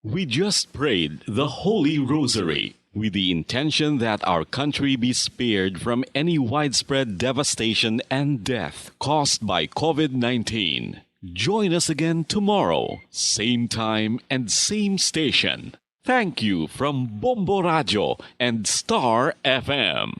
We just prayed the Holy Rosary with the intention that our country be spared from any widespread devastation and death caused by COVID nineteen. Join us again tomorrow, same time and same station. Thank you from Bombo Radio and Star F M.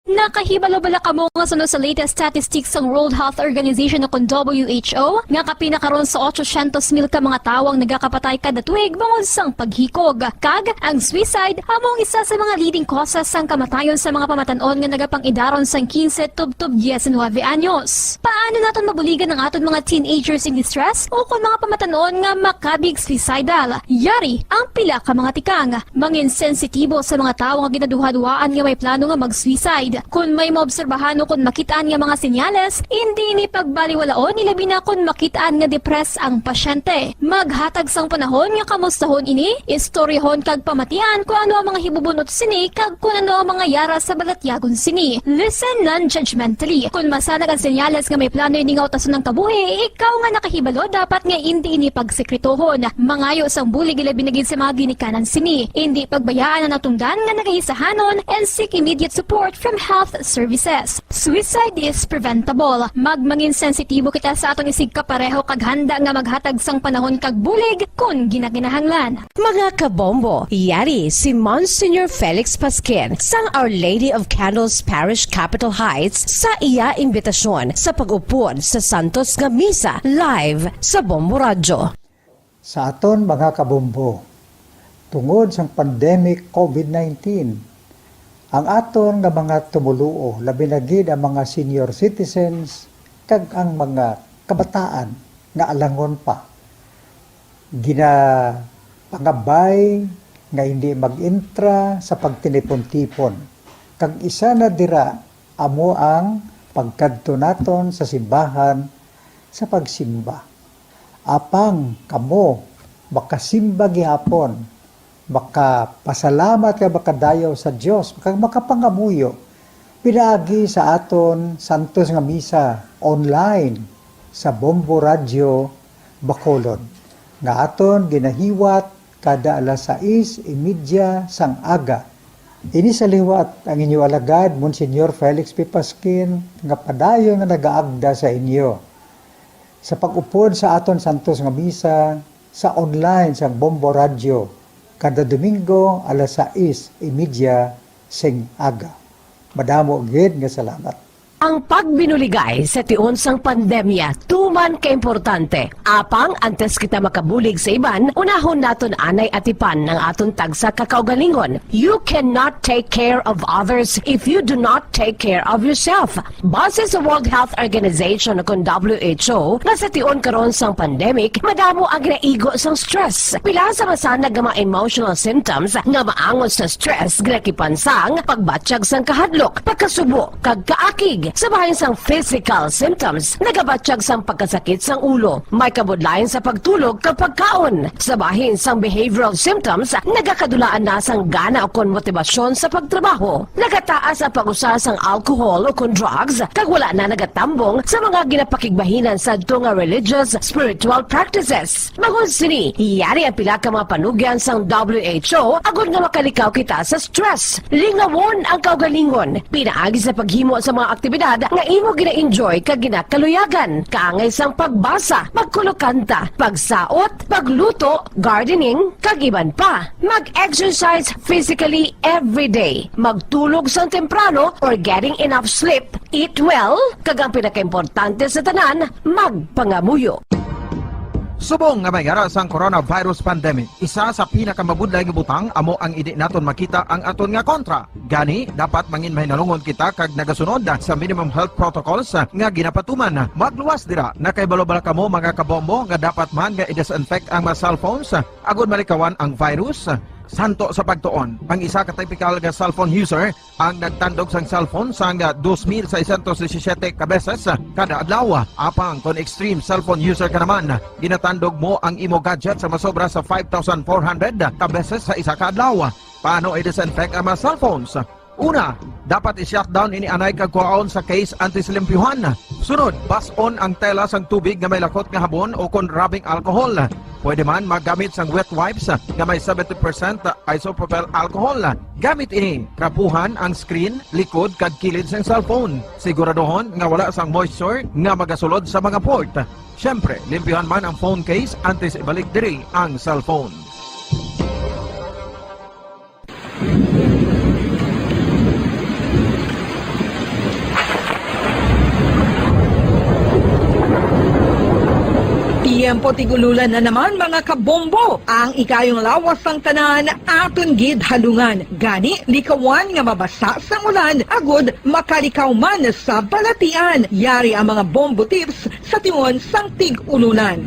Nakahibalo bala kamo nga suno sa latest statistics sang World Health Organization o kon W H O, nga kapin na karon sa otsosyentos mil ka mga tawo ang nagakapatay kada tuig bangod sang paghikog? Kag ang suicide amo ang isa sa mga leading causes sang kamatayon sa mga pamatan-on nga nagapangidaron sang quince tubtob diecinuebe anyos. Paano naton mabuligan ang aton mga teenagers in distress o kon mga pamatan-on nga makabig suicidal? Yari ang pila ka mga tikang. Mangin sensitibo sa mga tawo nga ginaduhaduhaan nga may plano nga mag-suicide. Kon may maobserbahan o kon makit-an nga mga senyales, indi ini pagbaliwalaon, ilabi na kon makit-an nga depressed ang pasyente. Maghatag sang panahon nga kamustahon ini, istoryahon kag pamatian kon ano ang mga hibubun-ot sini kag kon ano ang mga yara sa balatyagon sini. Listen non-judgmentally. Kon masanag ang senyales nga may plano ini nga utason ang kabuhi, ikaw nga nakahibalo dapat nga indi ini pagsekretohon. Mangayo sang bulig, ilabi na gid sa mga ginikanan sini. Indi pagbayaan ang natungdan nga nagaisahanon and seek immediate support from health services. Suicide is preventable. Magmangin sensitibo kita sa aton isigkapareho kag handa nga maghatag sang panahon kag bulig kon ginakinahanglan. Mga kabombo, yari si Monsignor Felix Pasquin sang Our Lady of Candles Parish, Capitol Heights, sa iya imbitasyon sa pag-upod sa Santos nga Misa live sa Bombo Radyo. Sa aton mga kabombo, tungod sang pandemic COVID nineteen, ang aton nga mga tumoluo, labi na gid ang mga senior citizens kag ang mga kabataan nga alangon pa, ginapangabay nga hindi mag-intra sa pagtinipon-tipon, kag isa na dira amo ang pagkadto naton sa simbahan sa pagsimba. Apang kamo makasimba gihapon, makapasalamat kag makadayaw sa Dios, kag makapangamuyo pinaagi sa aton santos nga misa online sa Bombo Radyo Bacolod, nga aton ginahiwat kada alas sais y media sang aga. Ini sa liwat ang inyo alagad, Monsignor Felix P. Pasquin, nga padayon nga nagaagda sa inyo sa pag-upod sa aton santos nga misa sa online sang Bombo Radyo kada Domingo alas sais y media sing aga. Madamo gid nga salamat. Ang pagbinuligay sa tion sang pandemya tuman ka importante. Apang antes kita makabulig sa iban, unahon naton anay atipan ang aton tagsa ka kaugalingon. You cannot take care of others if you do not take care of yourself. Base sa World Health Organization, kun W H O, nga sa tion karon sang pandemic, madamo ang ginaigo sang stress. Pila sa masanag nga mga emotional symptoms nga maangot sa stress ginakipan sang pagbatyag sang kahadlok, pagkasubo, kag kaakig. Sa bahin sang physical symptoms, nagabatyag sang pagkasakit sang ulo, may kabudlayan sa pagtulog kag pagkaon. Sa bahin sang behavioral symptoms, nagakadulaan na sang gana ukon motibasyon sa pagtrabaho. Nagataas ang pag-usa sang alcohol ukon drugs, kag wala na nagatambong sa mga ginapakigbahinan sadto nga religious, spiritual practices. Bangod sini, yari ang pila ka mga panugyan sang W H O agod nga makalikaw kita sa stress. Lingawon ang kaugalingon pinaagi sa paghimo sa mga aktibidad nga imo gina-enjoy kag ginakaluyagan, kaangay sang pagbasa, pagkulokanta, pagsaot, pagluto, gardening, kag iban pa. Mag-exercise physically every day. Magtulog sang temprano or getting enough sleep. Eat well, kag ang pinakaimportante sa tanan, magpangamuyo. Subong nga may ara sang coronavirus pandemic, isa sa pinakamabudlay nga butang amo ang indi naton makita ang aton nga kontra. Gani, dapat mangin mahinalungon kita kag nagasunod sa minimum health protocols nga ginapatuman. Magluwas dira, nakahibalo bala kamo, mga kabombo, nga dapat man nga i-disinfect ang mga cellphones agud malikawan ang virus? Santo sa pagtuon, ang isa ka typical nga cellphone user ang nagtandog sang cellphone sang dos mil seiscientos disisiete ka beses kada adlaw. Apang kon extreme cellphone user ka naman, ginatandog mo ang imo gadget sa masobra sa five thousand four hundred ka beses sa isa ka adlaw. Paano i-disinfect ang mga cellphones? Una, dapat i-shutdown ini anay kag kuhaon sa case antes limpyuhan. Sunod, bas-on ang tela sang tubig nga may lakot nga habon o kon rubbing alcohol. Pwede man maggamit sang wet wipes nga may seventy percent isopropyl alcohol. Gamit ini, trapuhan ang screen, likod, kag kilid sang cellphone. Siguraduhon nga wala sang moisture nga magasulod sa mga port. Siyempre, limpyuhan man ang phone case antes ibalik diri ang cellphone. Tiyempo tig-ululan na naman, mga kabombo. Ang ikayong lawas sang tanan aton gid halungan. Gani, likawan nga mabasa sang ulan agud makalikaw man sa balatian. Yari ang mga bombo tips sa tion sang tig-ululan.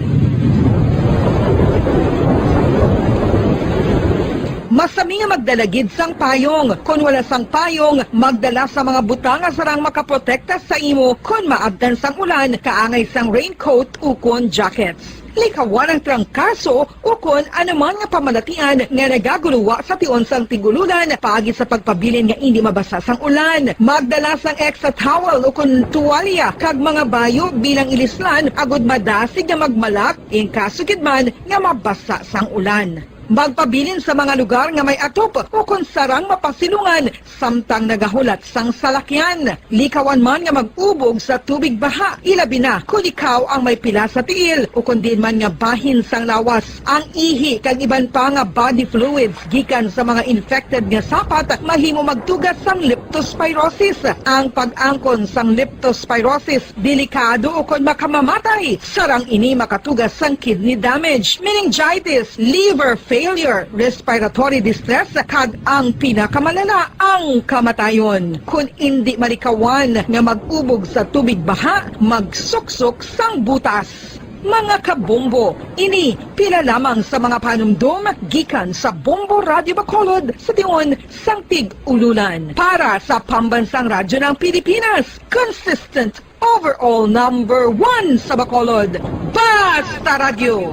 Masami nga magdala gid sang payong. Kon wala sang payong, magdala sa mga butang nga sarang makaprotekta sa imo kon maabtan sang ulan, kaangay sang raincoat ukon jackets. Likawan ang trangkaso ukon anuman nga pamalatian nga nagaguluwa sa tion sang tig-ululan paagi sa pagpabilin nga indi mabasa sang ulan. Magdala sang extra towel ukon tuwalya kag mga bayo bilang ilislan agud madasig nga magmalak in kaso gid man nga mabasa sang ulan. Magpabilin sa mga lugar nga may atop ukon sarang mapasilungan samtang nagahulat sang salakyan. Likawan man nga mag-ubog sa tubig baha, ilabi na kon ikaw ang may pila sa tiil ukon diin man nga bahin sang lawas. Ang ihi kag iban pa nga body fluids gikan sa mga infected nga sapat mahimo magtuga sang leptospirosis. Ang pag-angkon sang leptospirosis delikado ukon makamamatay. Sarang ini makatuga sang kidney damage, meningitis, liver failure, respiratory distress, kag ang pinakamalala, ang kamatayon. Kon indi malikawan nga mag-ubog sa tubig baha, magsuksok sang butas. Mga kabombo, ini pila lamang sa mga panumdom gikan sa Bombo Radyo Bacolod sa tion sang tig-ululan. Para sa Pambansang Radyo ng Pilipinas, consistent overall number one sa Bacolod, Basta Radyo,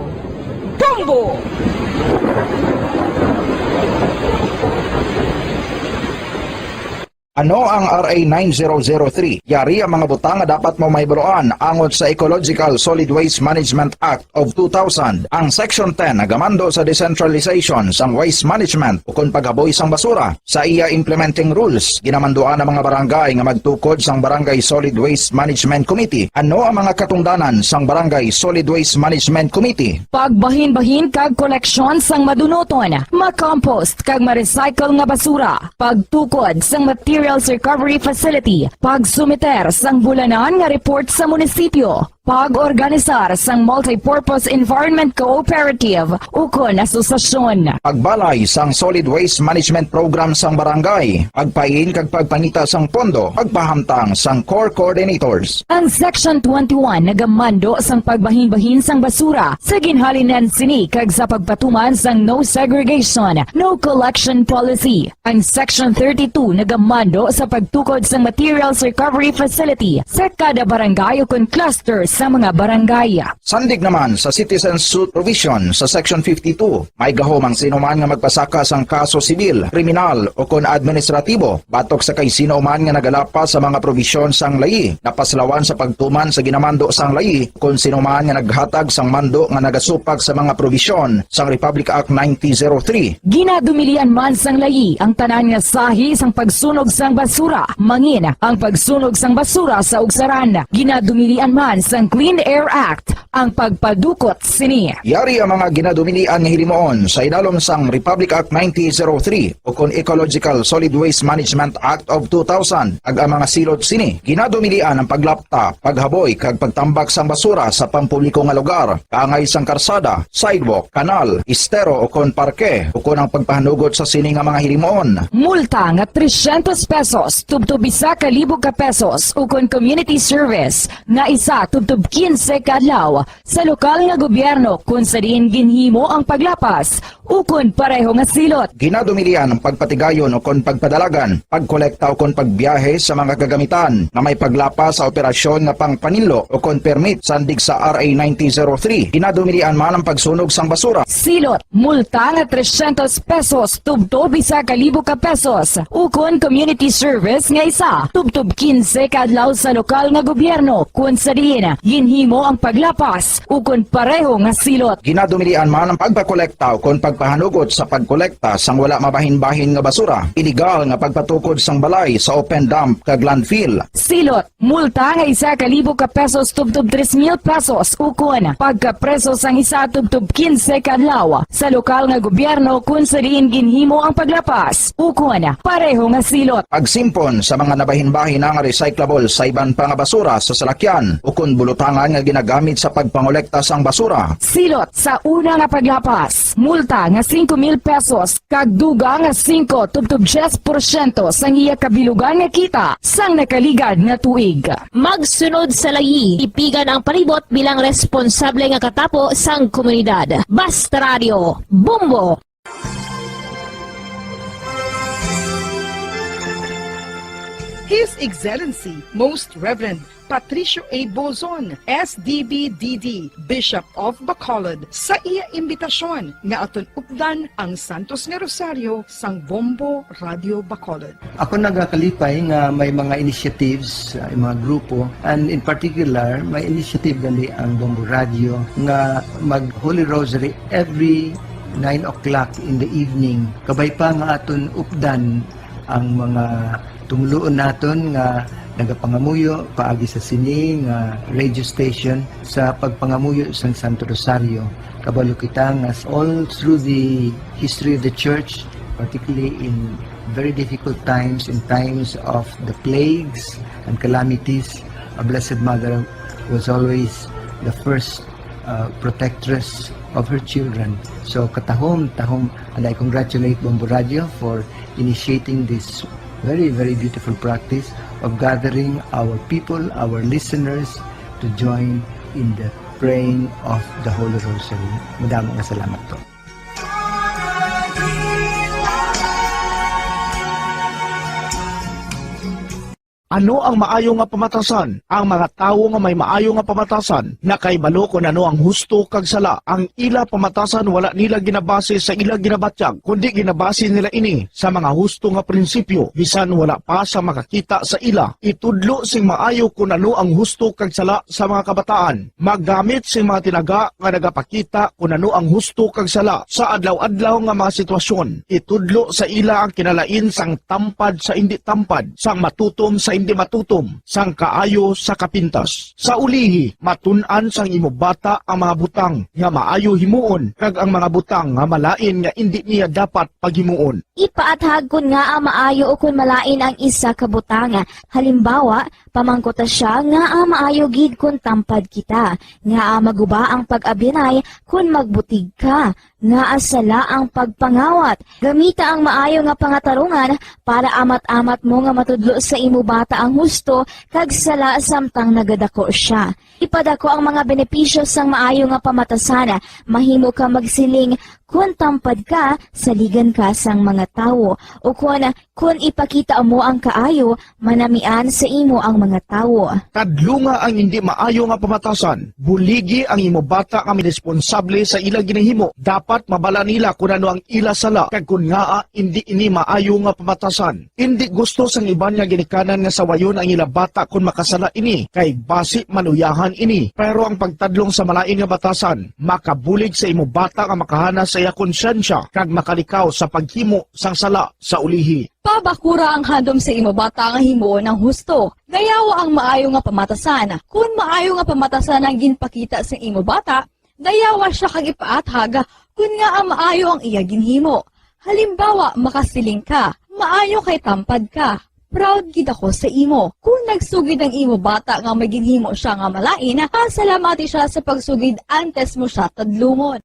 Bombo! Ano ang R A nine zero zero three? Yari ang mga butang nga dapat mo mahibaluan angot sa Ecological Solid Waste Management Act of two thousand. Ang Section ten nagamando sa decentralization sang waste management ukon paghaboy sang basura. Sa iya implementing rules, ginamanduan ang mga barangay nga magtukod sang Barangay Solid Waste Management Committee. Ano ang mga katungdanan sang Barangay Solid Waste Management Committee? Pagbahinbahin kag koleksyon sang madunuton, ma-compost kag ma-recycle nga basura, pagtukod sang material Materials Recovery Facility, pagsumiter sang bulanan nga report sa munisipyo, pag-organisar sang Multipurpose Environment Cooperative ukon asosasyon. Pagbalay sang Solid Waste Management Program sang barangay, pagpain kag pagpangita sang pondo, pagpahamtang sang core coordinators. Ang Section twenty-one nagamando sang pagbahinbahin sang basura sa ginhalinan sini kag sa pagpatuman sang no segregation, no collection policy. Ang Section thirty-two nagamando sa pagtukod sang materials recovery facility sa kada barangay ukon cluster sa mga barangay. Sandig naman sa citizen suit provision sa Section fifty-two, may gahom ang sino man nga magpasaka sang kaso sibil, kriminal, ukon administratibo batok sa kay sino man nga nagalapas sa mga probisyon sang layi napaslawan sa pagtuman sa ginamando sang layi, kon sino man nga naghatag sang mando nga nagasupag sa mga probisyon sang Republic Act nineteen oh three. Ginadumilian man sang layi ang tanan nga sahi sang pagsunog sang basura, mangin ang pagsunog sang basura sa ugsaran. Ginadumilian man sang Clean Air Act ang pagpadukot sini. Yari ang mga ginadumilian nga hilimuon sa idalom sang Republic Act nineteen oh three ukon Ecological Solid Waste Management Act of two thousand, kag ang mga silot sini. Ginadumilian ang paglapta, paghaboy, kag pagtambak sang basura sa pampubliko nga lugar, kaangay sang karsada, sidewalk, kanal, estero, ukon parke, ukon ang pagpahanugot sa sini nga mga hilimuon. Multa nga trescientos pesos tubtob isa ka libo ka pesos, ukon community service nga isa tubtob quince ka adlaw sa lokal nga gobyerno kon sa diin ginhimo ang paglapas ukon pareho nga silot. Ginadumilian ang pagpatigayon ukon pagpadalagan, pagkolekta ukon pagbiyahe sa mga kagamitan nga may paglapas sa operasyon nga pangpaninlo ukon permit sandig sa R A nineteen oh three. Ginadumilian man ang pagsunog sang basura. Silot, multa nga trescientos pesos tubtob isa ka libo ka pesos, ukon community service nga isa tubtob quince ka adlaw sa lokal nga gobyerno kon sa diin ginhimo ang paglapas ukon pareho nga silot. Ginadumilian man ang pagpakolekta ukon pagpahanugot sa pagkolekta sang wala mabahin-bahin nga basura, iligal nga pagpatukod sang balay sa open dump kag landfill. Silot, multa nga isa ka libo ka pesos tubtob tres mil pesos, ukon pagkapreso sang isa tubtob quince ka adlaw sa lokal nga gobyerno kon sa diin ginhimo ang paglapas, ukon pareho nga silot. Pagsimpon sa mga nabahin-bahin nga recyclable sa iban pa nga basura sa salakyan ukon bulutangan nga ginagamit sa pagpangolekta sang basura. Silot sa una nga paglapas, multa nga singko mil pesos kag dugang nga singko tubtob diyes porsyento sang iya kabilugan nga kita sang nakaligad nga tuig. Magsunod sa layi, tipigan ang palibot bilang responsable nga katapo sang komunidad. Basta Radio, Bombo! His Excellency Most Reverend Patricio A. Bozon, S D B D D, Bishop of Bacolod, sa iya imbitasyon nga aton updan ang Santos nga Rosaryo sang Bombo Radio Bacolod. Ako nagakalipay nga may mga initiatives, uh, mga grupo, and in particular, may initiative gali ang Bombo Radio nga mag Holy Rosary every nine o'clock in the evening. Kabay pa nga aton updan ang mga tumuluon naton nga nagapangamuyo paagi sa sini nga radio station sa pagpangamuyo sang Santo Rosario. Kabalo kita nga all through the history of the church, particularly in very difficult times, in times of the plagues and calamities, a Blessed Mother was always the first uh, protectress of her children. So katahom, tahom, and I congratulate Bombo Radio for initiating this very, very beautiful practice of gathering our people, our listeners, to join in the praying of the Holy Rosary. Madamo nga salamat po. Ano ang maayo nga pamatasan? Ang mga tawo nga may maayo nga pamatasan nakahibalo kon ano ang husto kag sala. Ang ila pamatasan wala nila ginabase sa ila ginabatyag, kundi ginabase nila ini sa mga husto nga prinsipyo, bisan wala pa sa makakita sa ila. Itudlo sing maayo kon ano ang husto kag sala sa mga kabataan. Maggamit sing mga tinaga nga nagapakita kon ano ang husto kag sala sa adlaw-adlaw nga mga sitwasyon. Itudlo sa ila ang kinalain sang tampad sa indi tampad, sang matutom sa di matutom sang kaayo sa kapintas. Sa ulihi, matun-an sang imo bata ang mga butang nga maayo himuon kag ang mga butang nga malain nga indi niya dapat paghimuon. Ipaathag kon ngaa maayo ukon malain ang isa ka butang. Halimbawa, pamangkuta sia ngaa maayo gid kon tampad kita, ngaa maguba ang pag-abyanay kon magbutig ka, ngaa sala ang pagpangawat. Gamita ang maayo nga pangatarungan para amat-amat mo nga matudlo sa imo bata ang husto kag sala samtang nagadako sia. Ipadako ang mga benepisyo sang maayo nga pamatasan. Mahimo ka magsiling, "Kon tampad ka, saligan ka sang mga tawo," ukon, "Kon ipakita mo ang kaayo, manamian sa imo ang mga tawo." Tadlunga ang indi maayo nga pamatasan. Buligi ang imo bata nga may responsable sa ila ginahimo. Dapat mabala nila kon ano ang ila sala kag kon ngaa indi ini maayo nga pamatasan. Indi gusto sang iban nga ginikanan nga sawayon ang ila bata kon makasala ini, kay basi maluyahan ini. Pero ang pagtadlong sa malain nga batasan makabulig sa imo bata nga makahana sa iya konsyensya kag makalikaw sa paghimo sang sala sa ulihi. Pabakura ang handom sa imo bata nga himuon ang husto. Dayawa ang maayo nga pamatasan. Kon maayo nga pamatasan ang ginpakita sa imo bata, dayawa sia kag ipaathag kon ngaa maayo ang iya ginhimo. Halimbawa, makasiling ka, "Maayo kay tampad ka. Proud gid ako sa imo." Kon nagsugid ang imo bata nga may ginhimo sia nga malain, pasalamati sia sa pagsugid antes mo sia tadlungon.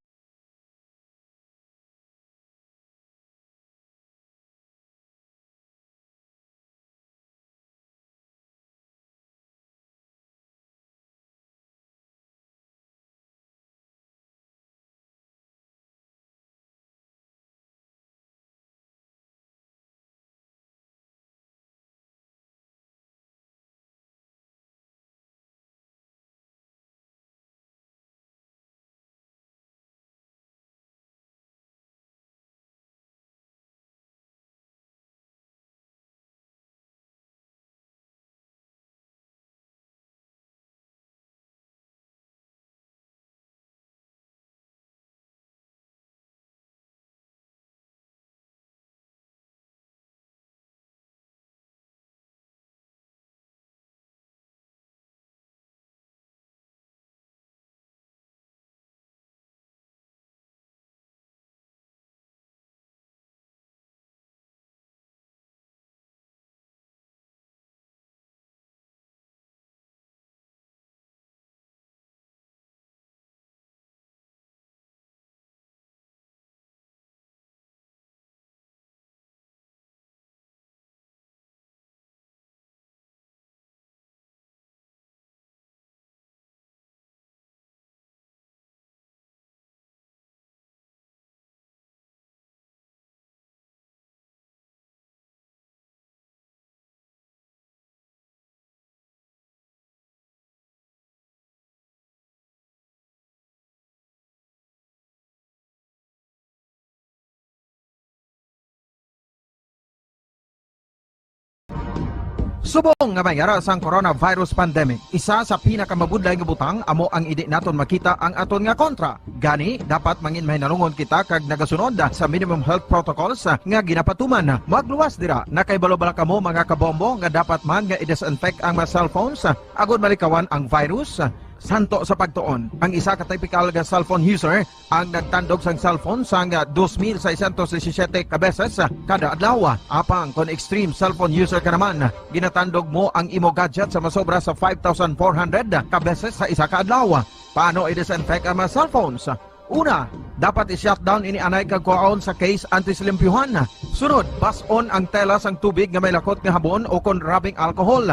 Subong nga may ara sang coronavirus pandemic, isa sa pinakamabudlay nga butang amo ang indi naton makita ang aton nga kontra. Gani, dapat mangin mahinalungon kita kag nagasunod sa minimum health protocols nga ginapatuman. Magluwas dira, nakahibalo bala kamo, mga kabombo, nga dapat man nga i-disinfect ang mga cellphones agod malikawan ang virus? Santo sa pagtuon, ang isa ka typical nga cellphone user ang nagtandog sang cellphone sang dos mil seiscientos disisiete ka beses kada adlaw. Apang kon extreme cellphone user ka naman, ginatandog mo ang imo gadget sa masobra sa five thousand four hundred ka beses sa isa ka adlaw. Paano i-disinfect ang mga cellphones? Una, dapat i-shutdown ini anay kag kuhaon sa case antes limpyuhan. Sunod, bas-on ang tela sang tubig nga may lakot nga habon o kon rubbing alcohol.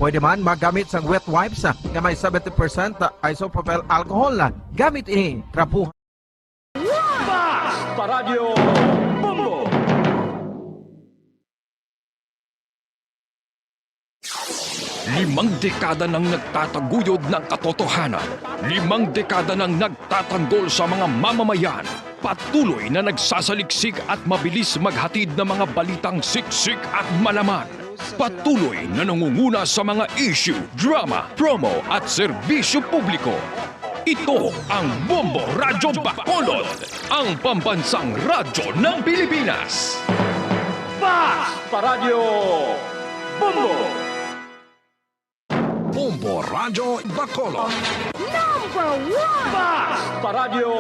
Pwede man magamit sang wet wipes nga may seventy percent isopropyl alcohol. Gamit ini trapuhan. Basta Radyo Bombo! Limang dekada nang nagtataguyod ng katotohanan. Limang dekada nang nagtatanggol sa mga mamamayan. Patuloy na nagsasaliksik at mabilis maghatid ng mga balitang siksik at malaman. Patuloy na nangunguna sa mga issue, drama, promo at serbisyo publiko. Ito ang Bombo Radyo Bacolod, ang pambansang radyo ng Pilipinas. Basta Radyo Bombo! Bombo Radyo Bacolod. Number one! Paradyo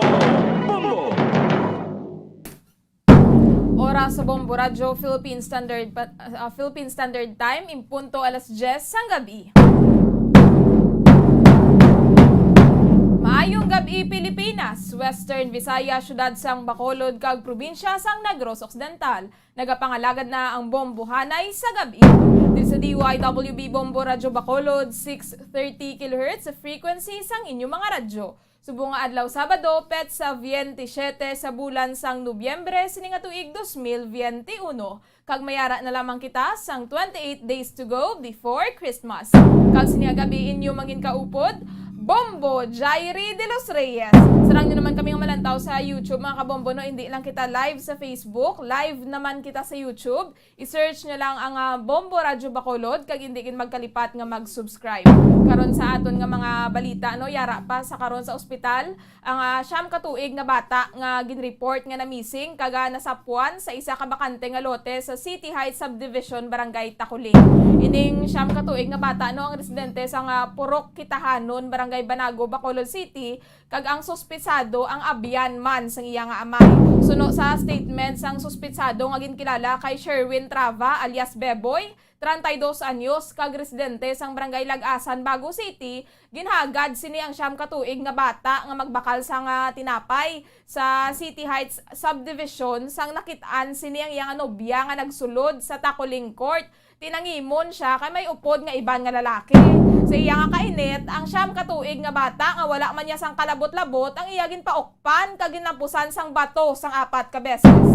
Bombo! Oras sa Bombo Radyo Philippine Standard pa- ah, Philippine Standard Time, in punto alas diyes sang gabi. Maayong gabi, Pilipinas, Western Visayas, siyudad sang Bacolod kag probinsya sang Negros Occidental. Nagapangalagad na ang Bombo Hanay sa gabi. Diri sa D Y W B Bombo Radyo Bacolod, six thirty kilohertz sa frequency sang inyo mga radyo. Subong nga adlaw Sabado, petsa veintisiete sa bulan sang Nobyembre sini nga tuig dos mil veintiuno. Kag mayara na lamang kita sang twenty-eight days to go before Christmas. Kag sini nga gabi inyo mangin kaupod, Bombo Jairi de los Reyes. Sarang nyo naman kami nga malantaw sa YouTube, mga kabombo, no? Hindi lang kita live sa Facebook, live naman kita sa YouTube. I-search nyo lang ang ah, Bombo Radyo Bacolod, kag hindi gid magkalipat nga mag-subscribe. Karon sa aton nga mga balita, no, yara pa sa karon sa ospital ang ah, siyam ka tuig nga bata nga ginreport nga na-missing kag ah, nasapwan sa isa ka bakante nga lote sa City Heights Subdivision, Barangay Taculing. Ining siyam ka tuig nga bata, no, ang residente sa nga Purok Kitahanon, Barangay Banago, Bacolod City, kag ang suspitsado ang abyan man sang iya nga amay. Suno sa statement sang suspitsado nga ginkilala kay Sherwin Trava alias Beboy, treinta y dos anyos, kag residente sang Barangay Lag-asan, Bago City, ginhagad sini ang siyam ka tuig nga bata nga magbakal sang ah, tinapay sa City Heights Subdivision sang nakit-an sini ang iya nga nobya nga nagsulod sa Taculing Court. Tinangimon sia kay may upod nga iban nga lalaki. Sa iya nga kainit, ang siyam ka tuig nga bata nga wala man niya sang kalabot-labot ang iya ginpaukpan kag ginlampusan sang bato sang apat ka beses.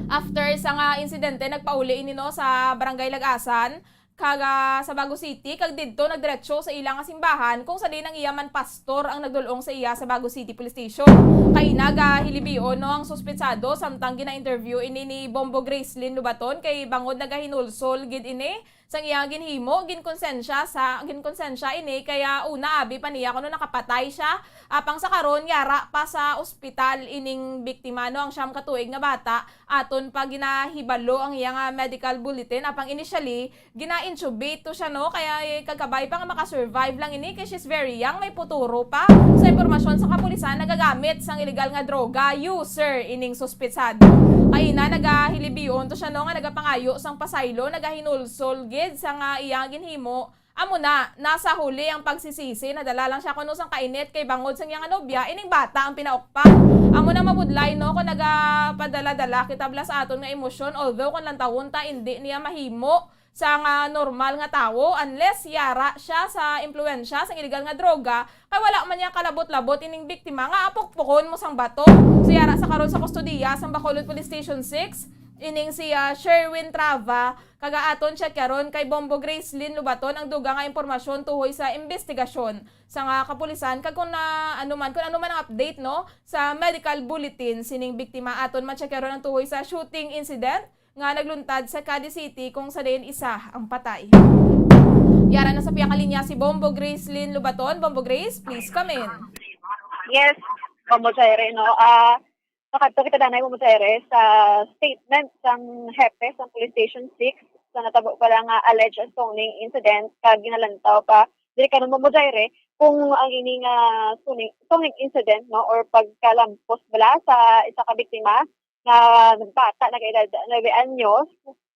After sa nga insidente, nagpauli ini, no, sa Barangay Lag-asan kag ah, sa Bago City, kag didto nagdiretso sa ila nga simbahan, kung sa diin ang iya man pastor ang nagdul-ong sa iya sa Bago City Police Station. Kaina, gahilibion, no, ang suspitsado samtang gina-interview ini ni Bombo Gracelyn Lubaton, kay bangod nagahinulsol gid ini sang iya ginhimo, ginkonsensya sa ginkonsensya ini, kaya una abi pa niya kuno nakapatay siya. Apang sa karon, yara pa sa ospital ining biktima, no, ang siyam ka tuig nga bata. Aton pa ginahibalo ang iya nga medical bulletin, apang initially gina-intubate to siya, no, kaya eh, kagkabay pa nga makasurvive lang ini kay she's very young, may puturo pa. Sa impormasyon sa kapulisan, nagagamit sang illegal nga droga user ining suspitsado. Kaina, nagahilibion to siya, no, nga nagapangayo sang pasaylo, nagahinulsol gid sa nga iya ginhimo. Amo na, nasa huli ang pagsisisi, nadala lang siya kuno sang kainit kay bangod sang iya nga nobya, ining bata ang pinaukpan. Amo na mabudlay, no, kung nagapadala-dala kita bala sa aton nga emosyon, although kung lantawon ta, indi niya mahimo sa nga normal nga tawo unless yara siya sa impluwensya sang illegal nga droga, kay wala man niya kalabot-labot ining biktima nga apukpukon mo sang bato. So yara sa karon sa kustodiya sang Bacolod Police Station six ining si ah, Sherwin Trava, kag aton check karon kay Bombo Gracelyn Lubaton ang dugang nga impormasyon tuhoy sa imbestigasyon sa nga kapulisan, kag kung na, ano man, kung ano man ang update, no, sa medical bulletin sining biktima. Aton ma-check karon ang tuhoy sa shooting incident nga nagluntad sa Cadiz City, kung sa diin isa ang patay. Yara na sa piyakalinya si Bombo Gracelyn Lubaton. Bombo Grace, please come in. Yes, Bombo Jaire, no? Ah, makadto kita danay, Bombo Jaire, sa statement sang hepe sang Police Station six sa natabo pala nga alleged stoning incident kag ginalantaw pa diri karon, Bombo Jaire, kung ang ini nga stoning, stoning incident, no, or pagkalampos bala sa isa ka biktima nga bata, nag-edad nuebe anyos,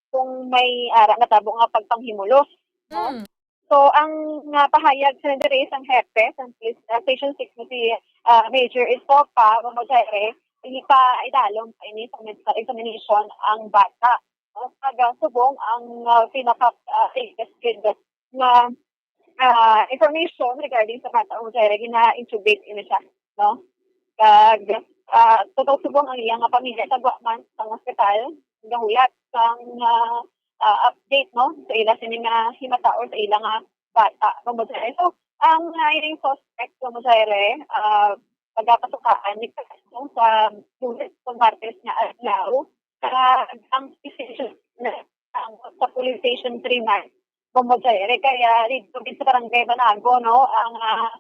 kung may ara natabo nga pagpanghimulos, no? Mm. So, ang nga pahayag sa diri sang hepe sa police, ah, Station six nga si ah, Major Estopa, Bombo Jaire, ipaidalom pa ini sa medical examination ang bata. No? Kag subong ang ah, pinaka ah, latest gid nga ah, information regarding sa bata, Bombo Jaire, gina-intubate ini siya, no? Kag ah, totoo, subong ang iyang nga pamilya sa Guaman, sa ospital, gahulat sang ah, ah, update, no, sa ila sini nga himata or sa ila nga bata, Bombo Jaire. So, ang ah, ining suspect, Bombo Jaire, ah, pagapasukaan ni kaso sa Lunes o Martes nga adlaw, ah, ang decision na ang sa Police Station three man, Bombo Jaire, kaya dito din sa Barangay Banago, no, ang ah,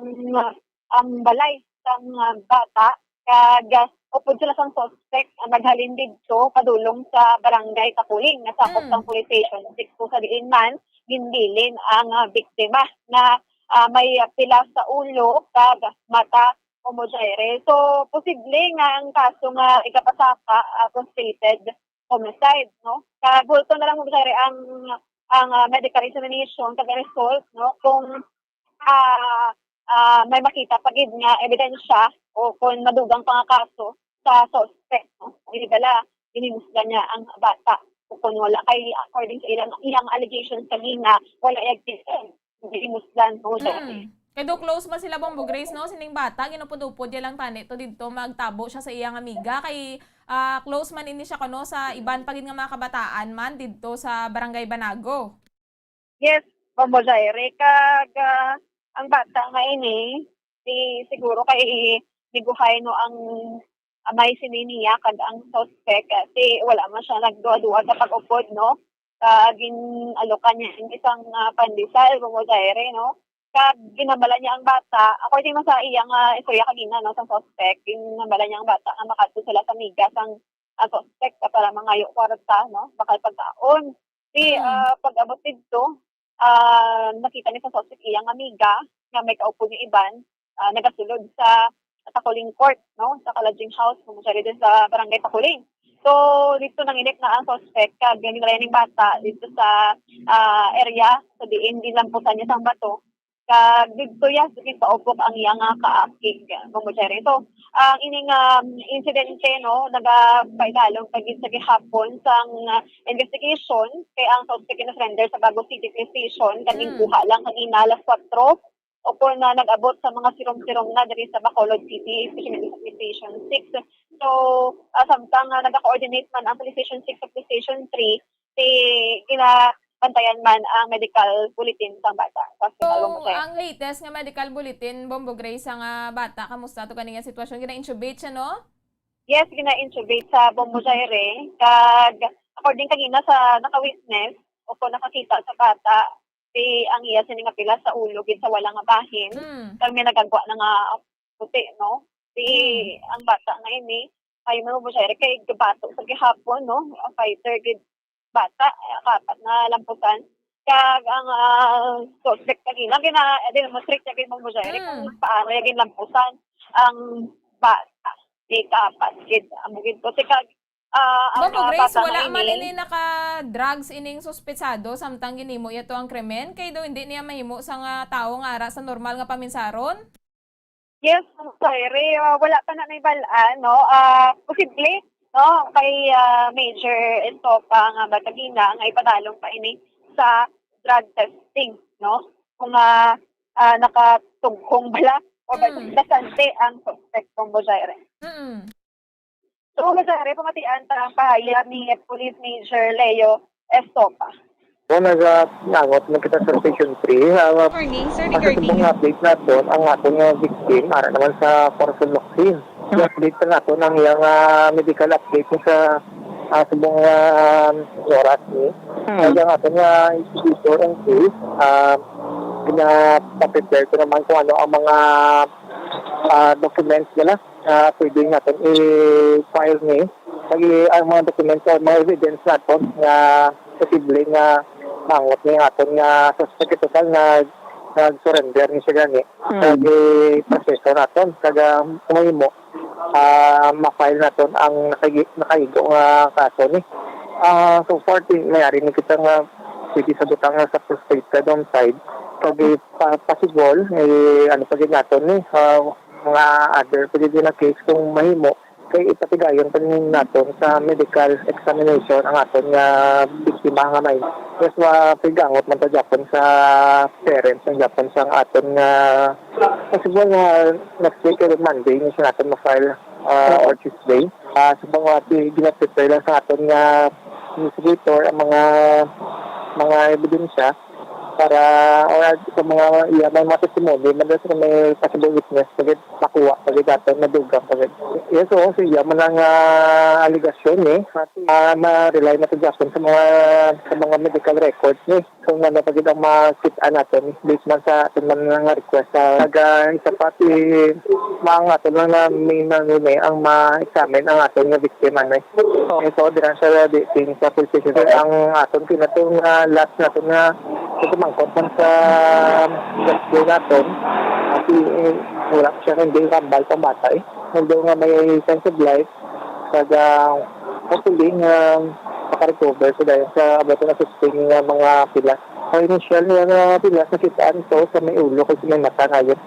ang ah, ang balay sang ah, bata, kag ah, upod sila sang suspect ang naghalin didto padulong sa Barangay Taculing nga sakop Mm. sang Police Station six, kung sa diin man ginbilin ang, ah, biktima na, ah, may pila sa ulo kag mata, Bombo Jaire. So, posible nga ang kaso nga igapasaka, ah, frustrated homicide, no? Kag bulto na lang, Bombo Jaire, ang, ang, ah, medical examination kag result, no? Kung, ah, ah, may makita pa gid nga ebidensya o kung madugang pa nga kaso sa suspect, no? Dili bala, ginimusgan niya ang bata. O kung wala kay, according sa ilang, iyang allegations kanina, wala iya gid-, ginimusgan, no, Jaire. Mm. Kay do close man sila, Bombo Grace, no? Sining bata, ginupod-upod niya lang tani to didto, magtabo siya sa iyang amiga. Kay, ah, close man ini siya, kuno, sa iban pa gid nga mga kabataan man didto sa Barangay Banago. Yes, Bombo Jaire. Kag, ah, ang bata nga ini, di siguro kay niguhay, no, ang amay sini niya kag ang suspect, ah, si, wala man siya nagduha-duha sa pag-upod, no? Kag gin-alokan niya ang isang, ah, pandesal, Bombo Jaire, no? Kag ginhambala niya ang bata, according man sa iya nga istorya kagina, no, sa suspect, ginhambala niya ang bata nga makadto sila sa amiga sang, ah, suspect para mangayo kwarta, no, bakal pagkaon. Di, Mm. ah, pag-abot didto, ah, nakita ni sa suspect iyang amiga nga may kaupod nga iban, ah, nagasulod sa Takuling Court, no, sa ka-lodging house, kung siya dito sa Barangay Takuling. So, dito nanginik na ang suspect, kag ginilay ning bata dito sa, ah, area, sa diin ginlampusan niya sang bato. Kag dito, yes, gipaupok ang iya nga kaakig, Bombo Jaire. So, ang ining, um, insidente, no, nagapaidalom pa gid sa gihapon sang, uh, investigation kay ang suspect gina-surrender sa Bago City Police Station, kag Mm. ginkuha lang kanina alas kwatro, o kung na nag-abot sa mga sirom-sirom na diri sa Bacolod City, especially sa Police Station six. So, ah, samtang, ah, nag-coordinate man ang Police Station six sa Police Station three, si ginabantayan man ang medical bulletin sang bata sa hospital, Bombo Jaire. So, ang latest nga medical bulletin, Bombo Grace, sa nga bata, kamusta to kani nga sitwasyon? Gina-intubate siya, no? Yes, gina-intubate sa Bombo Jaire. Kag according kagina sa naka-witness o kung nakakita sa bata, si, ang iya sini nga pila sa ulo gid sa wala nga bahin. Mm. Kag may nagagwa na nga puti, no? Si, Mm. ang bata nga ini, ay, Bombo Jaire, kay gabato sa gihapon, no? Ang fighter gid bata, eh, kapat na lampusan. Kag ang, ah, suspect kagina, gina-, demonstrate niya gid, Bombo Jaire, Mm. kung paano niya ginlampusan ang bata. Di kapat gid, amo gid to. Kag, ah, ang, Bombo ah, Grace, bata wala nga man ini, ini naka-drugs ining suspetsado samtang ginhimo iya to ang krimen, kay do hindi niya mahimo sa nga tawo nga ara sa normal nga paminsaron? Yes, Bombo Jaire, ah, wala pa na nahibal-an, no? Ah, posible, no? Kay, ah, Major Estopa nga matagina nga ipadalom pa ini sa drug testing, no? Kung, ah, ah, nakatugkong bala o ba Mm. basante ang suspect, Bombo Jaire. Mm. So, Bombo Jaire, pamatian ta ang pahayag ni Police Major Leo Estopa. Kung nagaangot na kita sa Station three, ah, Morning, Sir sa subong Regarding. Update naton, ang aton nga victim, ara naman sa Corazon Locsin. Hmm. I-update pa naton ang iyang, ah, medical update sa, ah, subong, ah, oras ni. Hmm. Kaya ang aton nga investigator and case, ah, ginapaprepare ko naman kung ano ang mga, ah, documents nila. Ah, pwede natin i-file ni. Lagi ang mga dokumento, mga evidence naton nga posible nga mangot ni aton nga suspect, total nga nag-surrender ni siya gani. Mm. Lagi proseso naton, kag, ah, kung mahimo, ah, ma-file naton ang nakagi-, nakaigo nga kaso ni. Ah, so far, ti-, may ari ni kita nga pwede sa butang nga sa prostate ka downside. Kag, eh, pa-, possible, eh, ano pa gid naton ni, ah, mga other pa gid na case kung mahimo, kay ipatigayon pa gid naton sa medical examination ang aton nga biktima nga may. Yes, mapigangot man ta gyapon sa parents ang gyapon sa aton nga possible nga next week or Monday ni sa naton ma-file, ah, or Tuesday. Ah, sa mga ti-, gina-prepare lang sa aton nga investigator ang mga, mga ebidensya para, or sa mga, iya, may mga testimony, man sa may possible witness, pagid makuha, pagid aton, madugang, pagid. Yes, oo, sa iya man ang, ah, alegasyon, eh. Ah, ma-rely na to gyapon sa mga, sa mga medical records, eh. Kung ano pagid ang makita natin, based man sa aton man nga request sa taga, isa pa, ti, mga aton lang na may nangune ang ma-examine ang aton nga biktima, eh. Oh. Eh, so, diran sa di-, ting sa police station, ang aton kinatong, ah, last naton nga Kung kumangkot man sa rescue naton, kasi, eh, wala pa siya, hindi kambal pang bata, eh. Although nga may signs of life, kag, ah, hopefully nga makarecover sa dayon sa abot na fifteen nga mga pilas. Ang initial niya nga pilas, nakita-an to sa may ulo kag sa may mata ngayon.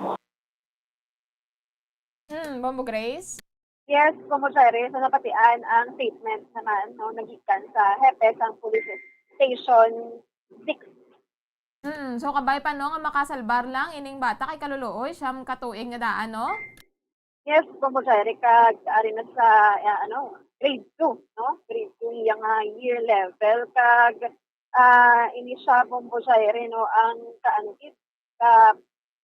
Hmm, Bombo Grace? Yes, Bombo Jerry, so napatian ang statement naman, no, nagikan sa hepe sang Police Station six. Hmm, so kabay pa, no, nga makasalbar lang ining bata kay kaluluoy, siyam ka tuig nga daan, no? Yes, Bombo Jerry, kag ari na sa, ah, ano, grade two, no? Grade two iya nga year level, kag, ah, ini siya, Bombo Jerry, no, ang kaanggit ka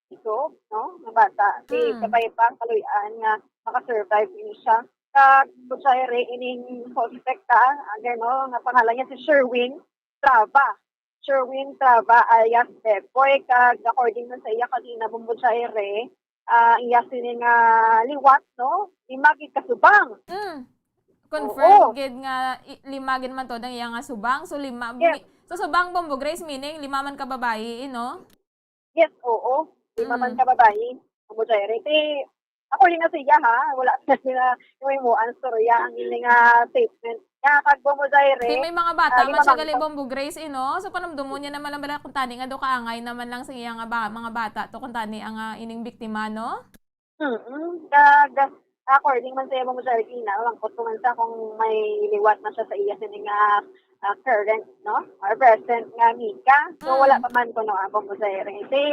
iso, no, nga bata. Si Mm. kabay pa ang kaluy-an nga makasurvive ini siya. Kag, Bombo Jerry, ining suspect, ah, again, no, nga pangalan niya si Sherwin Trava. Sherwin Trava alias Beboy. Kag according na sa iya kanina, Bombo Jerry, ah, iya sini nga liwat, no, lima gid ka subang. Mm. Confirm Oo. gid nga i-, lima gid man to ang iya nga subang. So, lima, Yes. mi-, so, subang, Bombo Grace, meaning lima man ka babayi, eh, no? Yes, oo. Lima man Mm. ka babayi, Bombo Jerry. Ti, according na sa iya, ha, wala na sila yung imuan storya, ang ining, ah, statement niya. Kag, Bombo Jerry, Ti, may mga bata ah, man lima siya man gali, ka Bombo Grace, eh, no? So, panumdumon niya naman lang bala kung tani nga do kaangay naman lang sa iya nga ba-, mga bata to, kung tani ang, ah, ining biktima, no? Mm. Kag, according man sa iya, Bombo Jerry, kanina, mangkot ko man sa kung may liwat na siya sa iya sini nga, ah, current, no? Or present nga amiga. So, wala Mm. pa man kuno, ah, Bombo Jerry. Ti,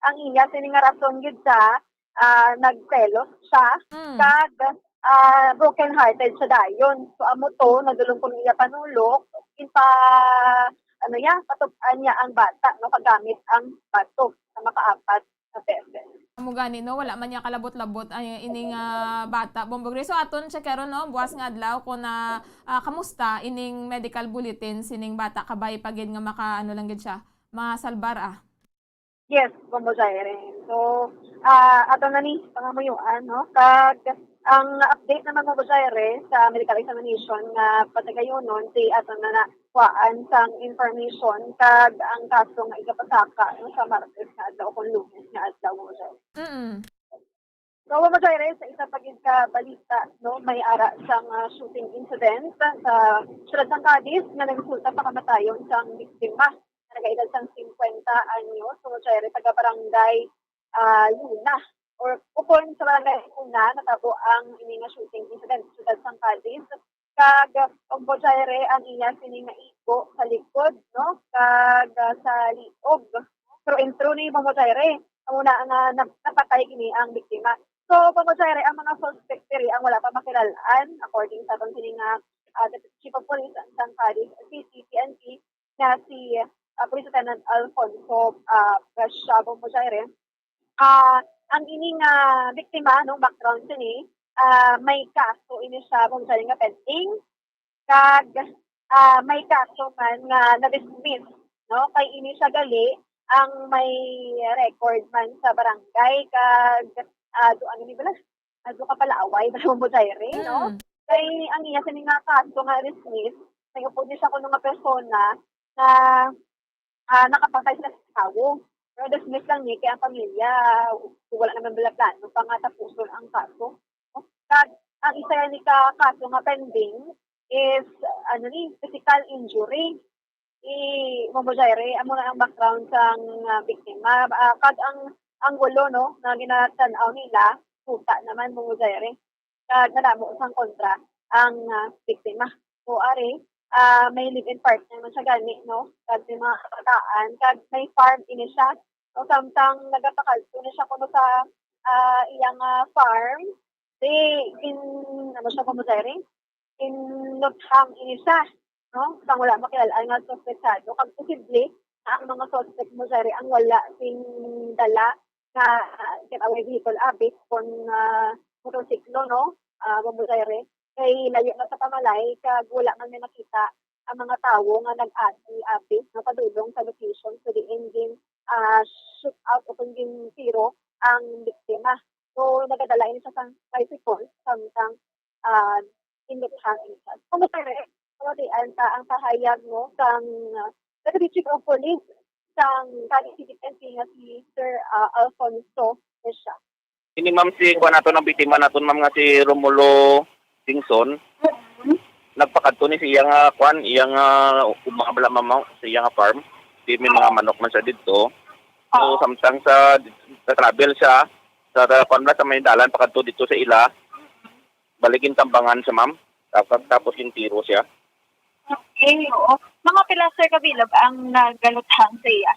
ang iya sini nga rason gid sa, ah, nagselos siya, Mm. kag, ah, broken hearted siya dayon. So, amo to, nadulong kuno iya panulok, ginpa-, ano niya, patub-an niya ang bata, no, kagamit ang bato sa makaapat. Amo gani, no, wala man niya kalabot-labot ang ining, ah, bata, Bombo Grace. So, aton siya karon, no, buwas nga adlaw kung na, ah, kamusta ining medical bulletin sining bata, kabay pa gid nga maka, ano lang gid siya, masalbar, ah. Yes, Bombo Jerry. So, ah, ato na ni pangamuyuan, no? Kag ang update naman, Bombo Jerry, sa medical examination nga patigayunon, ti ato na na kuhaan sang information kag ang kaso nga igapasaka, no, sa Martes nga adlaw o kon Lunes nga adlaw, Bombo Jerry. Mm. So, Bombo Jerry, sa isa pa gid ka balita, no, may ara sang, ah, shooting incident sa siyudad sang Cadiz nga nagresulta sa kamatayon sang biktima nga nagaedad sang singkwenta anyos, Bombo Jerry, taga barangay, ah, Luna. Or, ukon sa barangay Luna, natabo ang ini nga shooting incident sa siyudad sang Cadiz. Kag, Bombo Jerry, ang iya sini nga igo sa likod, no? Kag, ah, sa liog. Pero intro ni, Bombo Jerry, amo na nga nap-, napatay kini ang biktima. So, Bombo Jerry, ang mga suspect diri ang wala pa makilal-an, according sa aton sini nga, ah, Deputy Chief of Police sang Cadiz City, P N P, nga si, ah, Police Lieutenant Alfonso, ah, Brasha, Bombo Jerry. Ah, ang ini nga biktima, no, background sini, ah, may kaso ini siya, Bombo Jerry, nga pending. Kag, ah, may kaso man nga na-dismiss, no? Kay ini siya gali ang may record man sa barangay, kag, ah, do, ano ni bala? Ah, do ka pala away, bala, Bombo Jerry, no? Mm. Kay ang iya sini nga kaso nga dismiss, may upod ni siya kuno nga persona nga, ah, nakapatay sila sa tawo. Pero dismiss lang ni kay ang pamilya, wala naman bala plano pa nga tapuson ang kaso. Kag ang isa ni ka kaso nga pending is, ano ni, physical injury. I, Bombo Jerry, amo na ang background sang, ah, biktima. Ah, kag ang anggulo, no, nga ginatan-aw nila, tuta naman, Bombo Jerry. Kag nadamo sang kontra ang, ah, biktima. So, ari, ah, may live-in partner man siya gani, no? Kag may mga kabataan, kag may farm ini siya. So, samtang nagapakadto na siya kuno sa, ah, iyang, ah, farm, di gin-, ano siya, Bombo Jerry? Ginuthang ini siya, no? Sang wala makilal-an nga suspetsado. Kag posible na ang mga suspect, Bombo Jerry, ang wala sing dala nga, ah, getaway vehicle, abi, kon, ah, motorsiklo, no? Ah, Bombo Jerry, kay layo na sa pamalay, kag wala man may nakita ang mga tawo nga nag-agi, abi, no, padulong sa location sa diin gin, ah, shoot out o kon gintiro ang biktima. So, nagadala ini siya sang tricycle, samtang, ah, ginuthang ini siya. Kung masari, pamatian ta ang pahayag, no, sang, ah, Deputy Chief of Police, sang Cadiz City P N P nga si Sir, ah, Alfonso Mesa. Ini, ma'am, si kuan naton, ang biktima naton, ma'am, nga si Romulo Dingson. Mm-hmm. Nagpakadto ni sa iya nga kuan, iya nga uma bala, ma'am, sa iya nga farm. Di may mga manok man siya didto. So, oo, samtang sa, sa travel siya, sa, sa kuan bala, sa may dalan pakadto didto sa ila, bali gintambangan siya, ma'am. Tapos, tapos gintiro siya. Okay, oo. Mga pila, sir, ka bilog ang nagaluthang sa iya?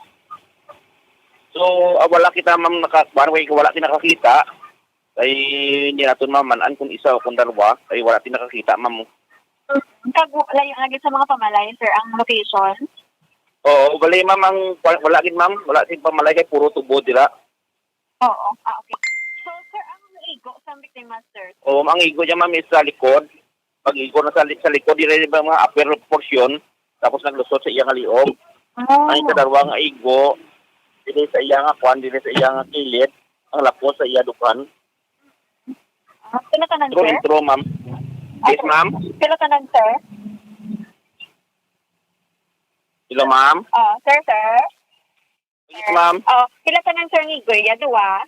So, ah, wala kita, ma'am, naka-, wala, wala kita nakakita. Kay hindi naton maman-an kung isa o kung darwa. Kay wala kita nakakita, ma'am. Kag layo na gid sa mga pamalay, sir, ang location? Oo, wala, ma'am, ang, wala gid, ma'am. Wala sing pamalay kay puro tubo dira. Oo. Ah, okay. So, sir, ang igo sa biktima, sir? Oo, ang igo niya, ma'am, is sa likod. Pag-igo na sa li-, sa likod, dili ba mga upper portion, tapos naglusot sa iya nga liog. Oh. Ang ikadarwa nga igo, dili sa iya nga kwan, dili sa iya nga kilid, ang lapos sa iya dukhan. Ah, pila tanan, sir? Intro, intro, ma'am. Yes, ma'am. Pila tanan, sir? Hello, ma'am. Ah, sir, sir? Yes, ma'am. Oh, pila tanan, sir, nga igo? Iya, duwa?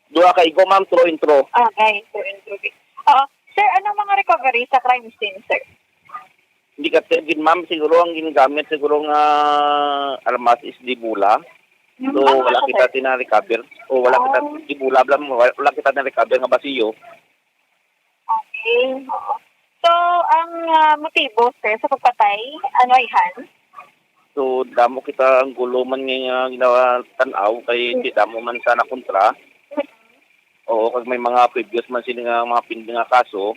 Duha ka igo, ma'am, through and through. Okay, through and through. Oh, sir, anong mga recovery sa crime scene, sir? Hindi ka gid, ma'am, siguro ang ginagamit siguro nga armas is di bola. Mm, so, ang wala kita tina-recover. O wala kita, oh, di bola, wala, wala kita na-recover nga basiyo. Okay. Oo. So, ang, ah, motibo, sir, sa pagpatay, ano, ayhan? So, damo kita ang gulo man nga, nga ginawatan-aw kay, mm, di damo man sa nakontra. Oo, kag may mga previous man sini nga mga pending nga kaso.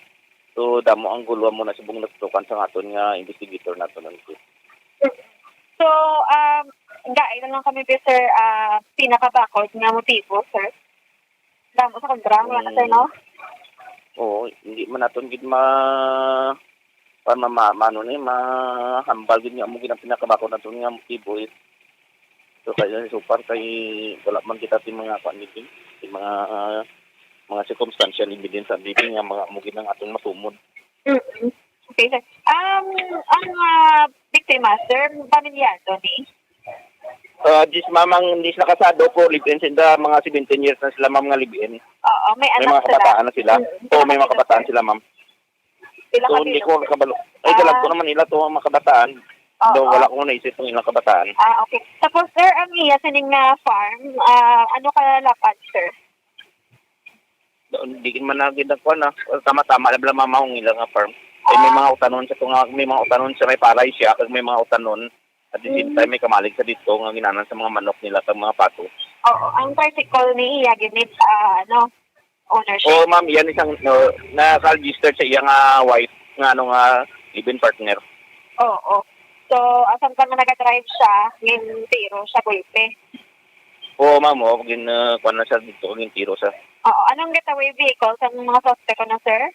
So, damo ang gulo mo na subong natutukan sa aton nga investigator naton, ano, sir. So, um, dai na lang kami, sir, ah, pinakabakod nga motibo, sir. Damo sa kontra, wala na, sir, no? Mm. Oo, hindi man naton gid ma-, pa-, ma-, ma-, maano ni, mahambal gid nga amo gid ang pinakabakod naton nga motibo, eh. So, kaya so far kay wala man kita ti mga kuan gid, ti mga, ah, mga circumstantial evidence sa bibi nga mga amo gid ang atong masumod. Mm-mm. Okay, sir. Um, ang, ah, biktima, sir, pamilyado ni? Ah, this, ma'am, ang this nakasado ko, live-in sila, mga seventeen years na sila, ma'am, nga live-in. Oo, may anak sila. May mga kabataan na sila. Mm. Oo, may mga kabataan sila, ma'am. Pila ka bilog? So, hindi ko kabalo. Ay, ah, kalag ko naman nila to, mga kabataan. Oo. Daw wala ko naisip ang ilang kabataan. Ah, okay. Tapos, sir, ang iya sining nga farm, ah, ano ka lapad, sir? Hindi man na gid ang kuwan, ah. Tama-tama lang, ma'am, ang ilang nga farm. Ay, may, ah, mga utanon sa tunga, may mga utanon sa may paray siya, kag may mga utanon. At the same, mm, time, may kamalig sa dito nga ginanan sa mga manok nila kag mga pato. Oo, ang tricycle ni iya gid ni, ah, ano, ownership. Oo, ma'am, yan isang, no, naka-register sa iya nga wife nga, ano, nga live-in partner. Oo. So, asang ka nga naga-drive siya, gintiro siya gulpi? Oo, ma'am, oo, gin-, ah, kuwan na siya dito, gintiro siya. Oo, anong getaway vehicle sa mga suspect, ano, sir?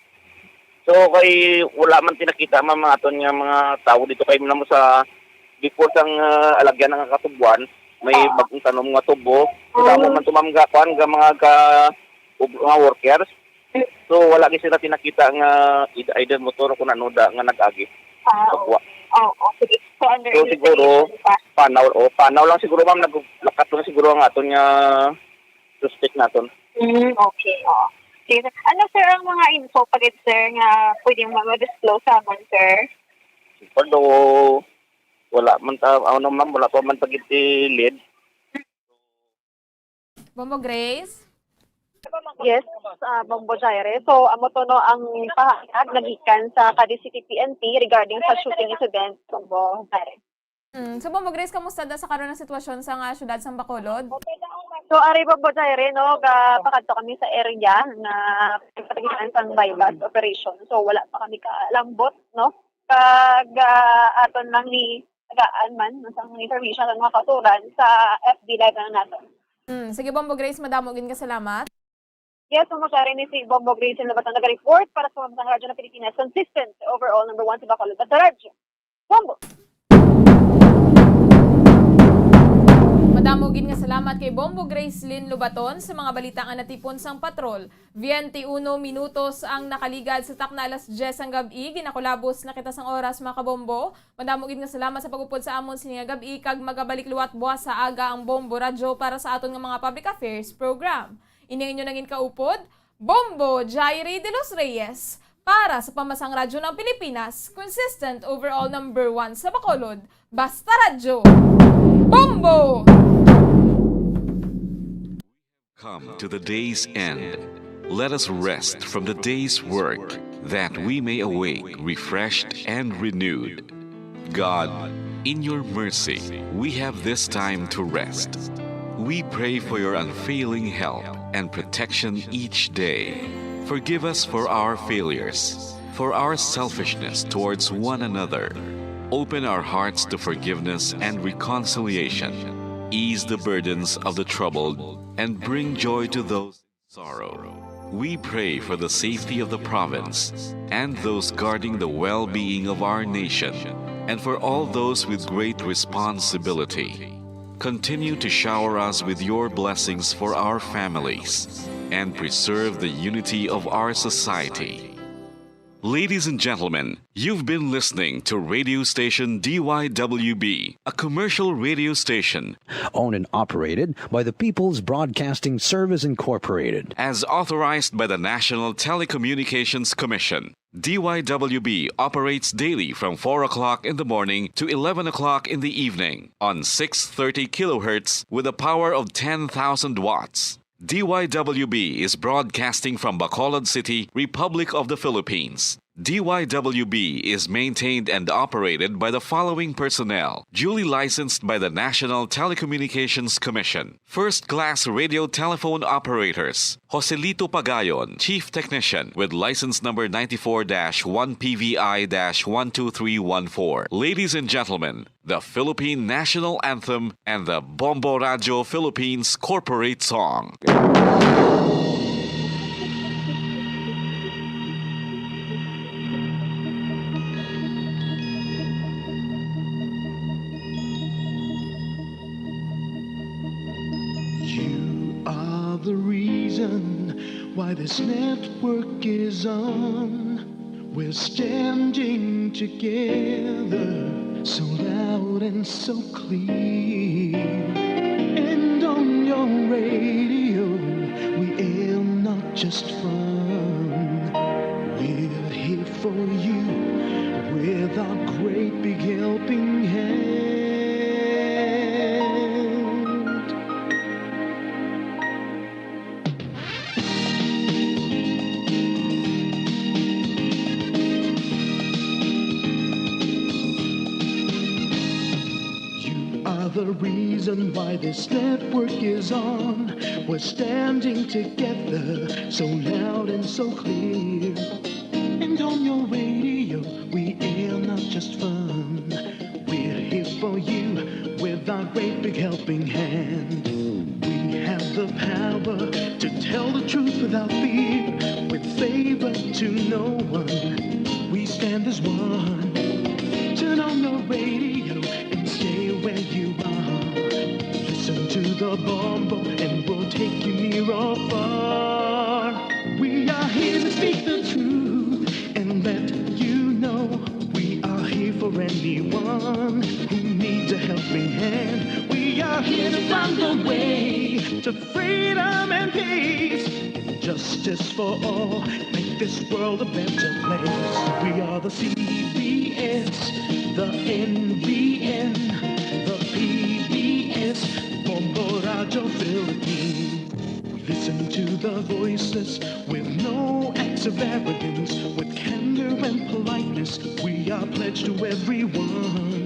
So, kay wala man tinakita, ma'am, ang aton nga mga tawo dito kay namo sa before sang, ah, alagyan nga katubwan, may, ah, bagong tanom nga tubo. So, damo man to, ma'am, ga-, kuwan, ga mga ka-, ub-, mga workers. So, wala gid sila tinakita nga id-, either motor o kung ano da, nga nag-agi. Ah, pagwa. Oo, oo, sige. So, under investigation pa. So, siguro, panaw, o, panaw lang siguro, ma'am, naglakat lang siguro ang aton nga suspect naton. Mm, okay, oo. Sige, sir. Ano, sir, ang mga info pa gid, sir, nga pwede mo ma-disclose sa amon, sir? Although, wala man ta, ano, ma'am, wala pa man ta gid ti lead. Bombo Grace? Yes, ah, Bombo Jaire. So, amo to, no, ang pahayag nagikan sa Cadiz City P N P regarding sa shooting incident, Bombo Jaire. Mm, so, Bombo Grace, kamusta da sa karon ang sitwasyon sa nga syudad sang Bacolod? So, ari, Bombo Jaire, no, ga-, pakadto kami sa area na pagpatigilan sang buy-bust operation. So, wala pa kami kalambot, no? Kag, ah, aton lang ni tagaan man sang information ang mga kautoran sa F B Live na naton. Mm, sige, Bombo Grace, madamo gid nga salamat. Yes, Bombo Jaire, ni si Bombo Grace Labatan nag-report para sa Pambansang Radyo ng Pilipinas, consistent, overall, number one sa Bacolod. Basta Radyo, Bombo! Madamo gid nga salamat kay Bombo Gracelyn Lobaton sa mga balita nga natipon sang patrol. Twenty uno minutos ang nakaligad sa takna alas diyes sang gab-i. Ginakulabos na kita sang oras, mga kabombo. Madamo gid nga salamat sa pag-upod sa amon sini nga gab-i, kag magabalik liwat buwas sa aga ang Bombo Radyo para sa aton nga mga public affairs program. Ini ang inyo nangin kaupod, Bombo Jairi de los Reyes, para sa Pamasang Radyo ng Pilipinas, consistent overall number one sa Bacolod, Basta Radyo. Bombo! Come to the day's end. Let us rest from the day's work, that we may awake refreshed and renewed. God, in your mercy, we have this time to rest. We pray for your unfailing help and protection each day. Forgive us for our failures, for our selfishness towards one another. Open our hearts to forgiveness and reconciliation. Ease the burdens of the troubled and bring joy to those in sorrow. We pray for the safety of the province and those guarding the well-being of our nation, and for all those with great responsibility. Continue to shower us with your blessings for our families and preserve the unity of our society. Ladies and gentlemen, you've been listening to radio station D Y W B, a commercial radio station owned and operated by the People's Broadcasting Service Incorporated. As authorized by the National Telecommunications Commission. D Y W B operates daily from four o'clock in the morning to eleven o'clock in the evening on six thirty kilohertz with a power of ten thousand watts. D Y W B is broadcasting from Bacolod City, Republic of the Philippines. D Y W B is maintained and operated by the following personnel, duly licensed by the National Telecommunications Commission. First-class radio telephone operators, Joselito Pagayon, Chief Technician, with license number ninety-four dash one P V I dash one two three one four. Ladies and gentlemen, the Philippine National Anthem and the Bombo Radyo Philippines Corporate Song. You are the reason why this network is on. We're standing together, so loud and so clear. And on your radio, we aim not just fun. We're here for you with our great big helping hand. You are the reason why this network is on. We're standing together, so loud and so clear. And on your radio, we air not just fun. We're here for you with our great big helping hand. We have the power to tell the truth without fear, with favor to no one. We stand as one. Turn on your radio and stay where you are. Listen to the Bombo and we'll take you near or far. We are here to speak the truth and let you know we are here for anyone who needs a helping hand. We are here to find a way to freedom and peace and justice for all. Make this world a better place. We are the C B S, the N B N, the P B S, Bombo Radyo Philippines. We listen to the voices with no acts of arrogance, with candor and politeness. We are pledged to everyone.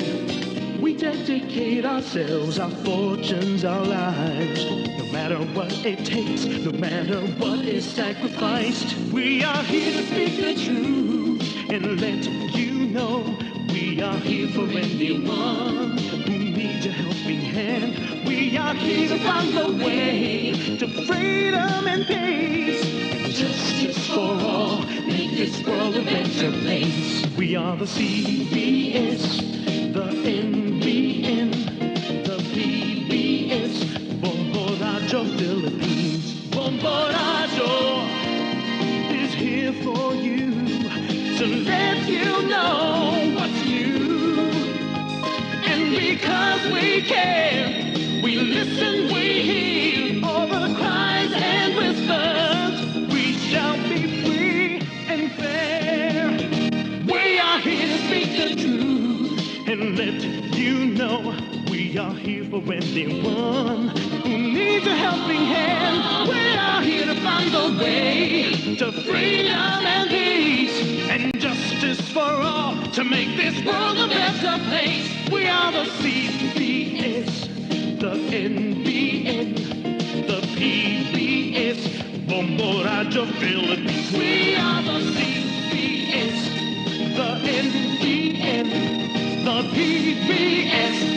We dedicate ourselves, our fortunes, our lives. No matter what it takes, no matter what is sacrificed, we are here to speak the truth and let you know we are here for anyone who needs a helping hand. We are here to find the way to freedom and peace and justice for all. Make this world a better place. We are the C B S, the N B N, the P B S. You know what's new. And because we care, we listen, we hear all the cries and whispers. We shall be free and fair. We are here to speak the truth and let you know we are here for anyone who needs a helping hand. We are here to find the way to freedom and peace and justice for all to make this world a better place. We are the C B S, the N B N, the P B S, Bombo Radio Philippines. We are the C B S, the N B N, the P B S.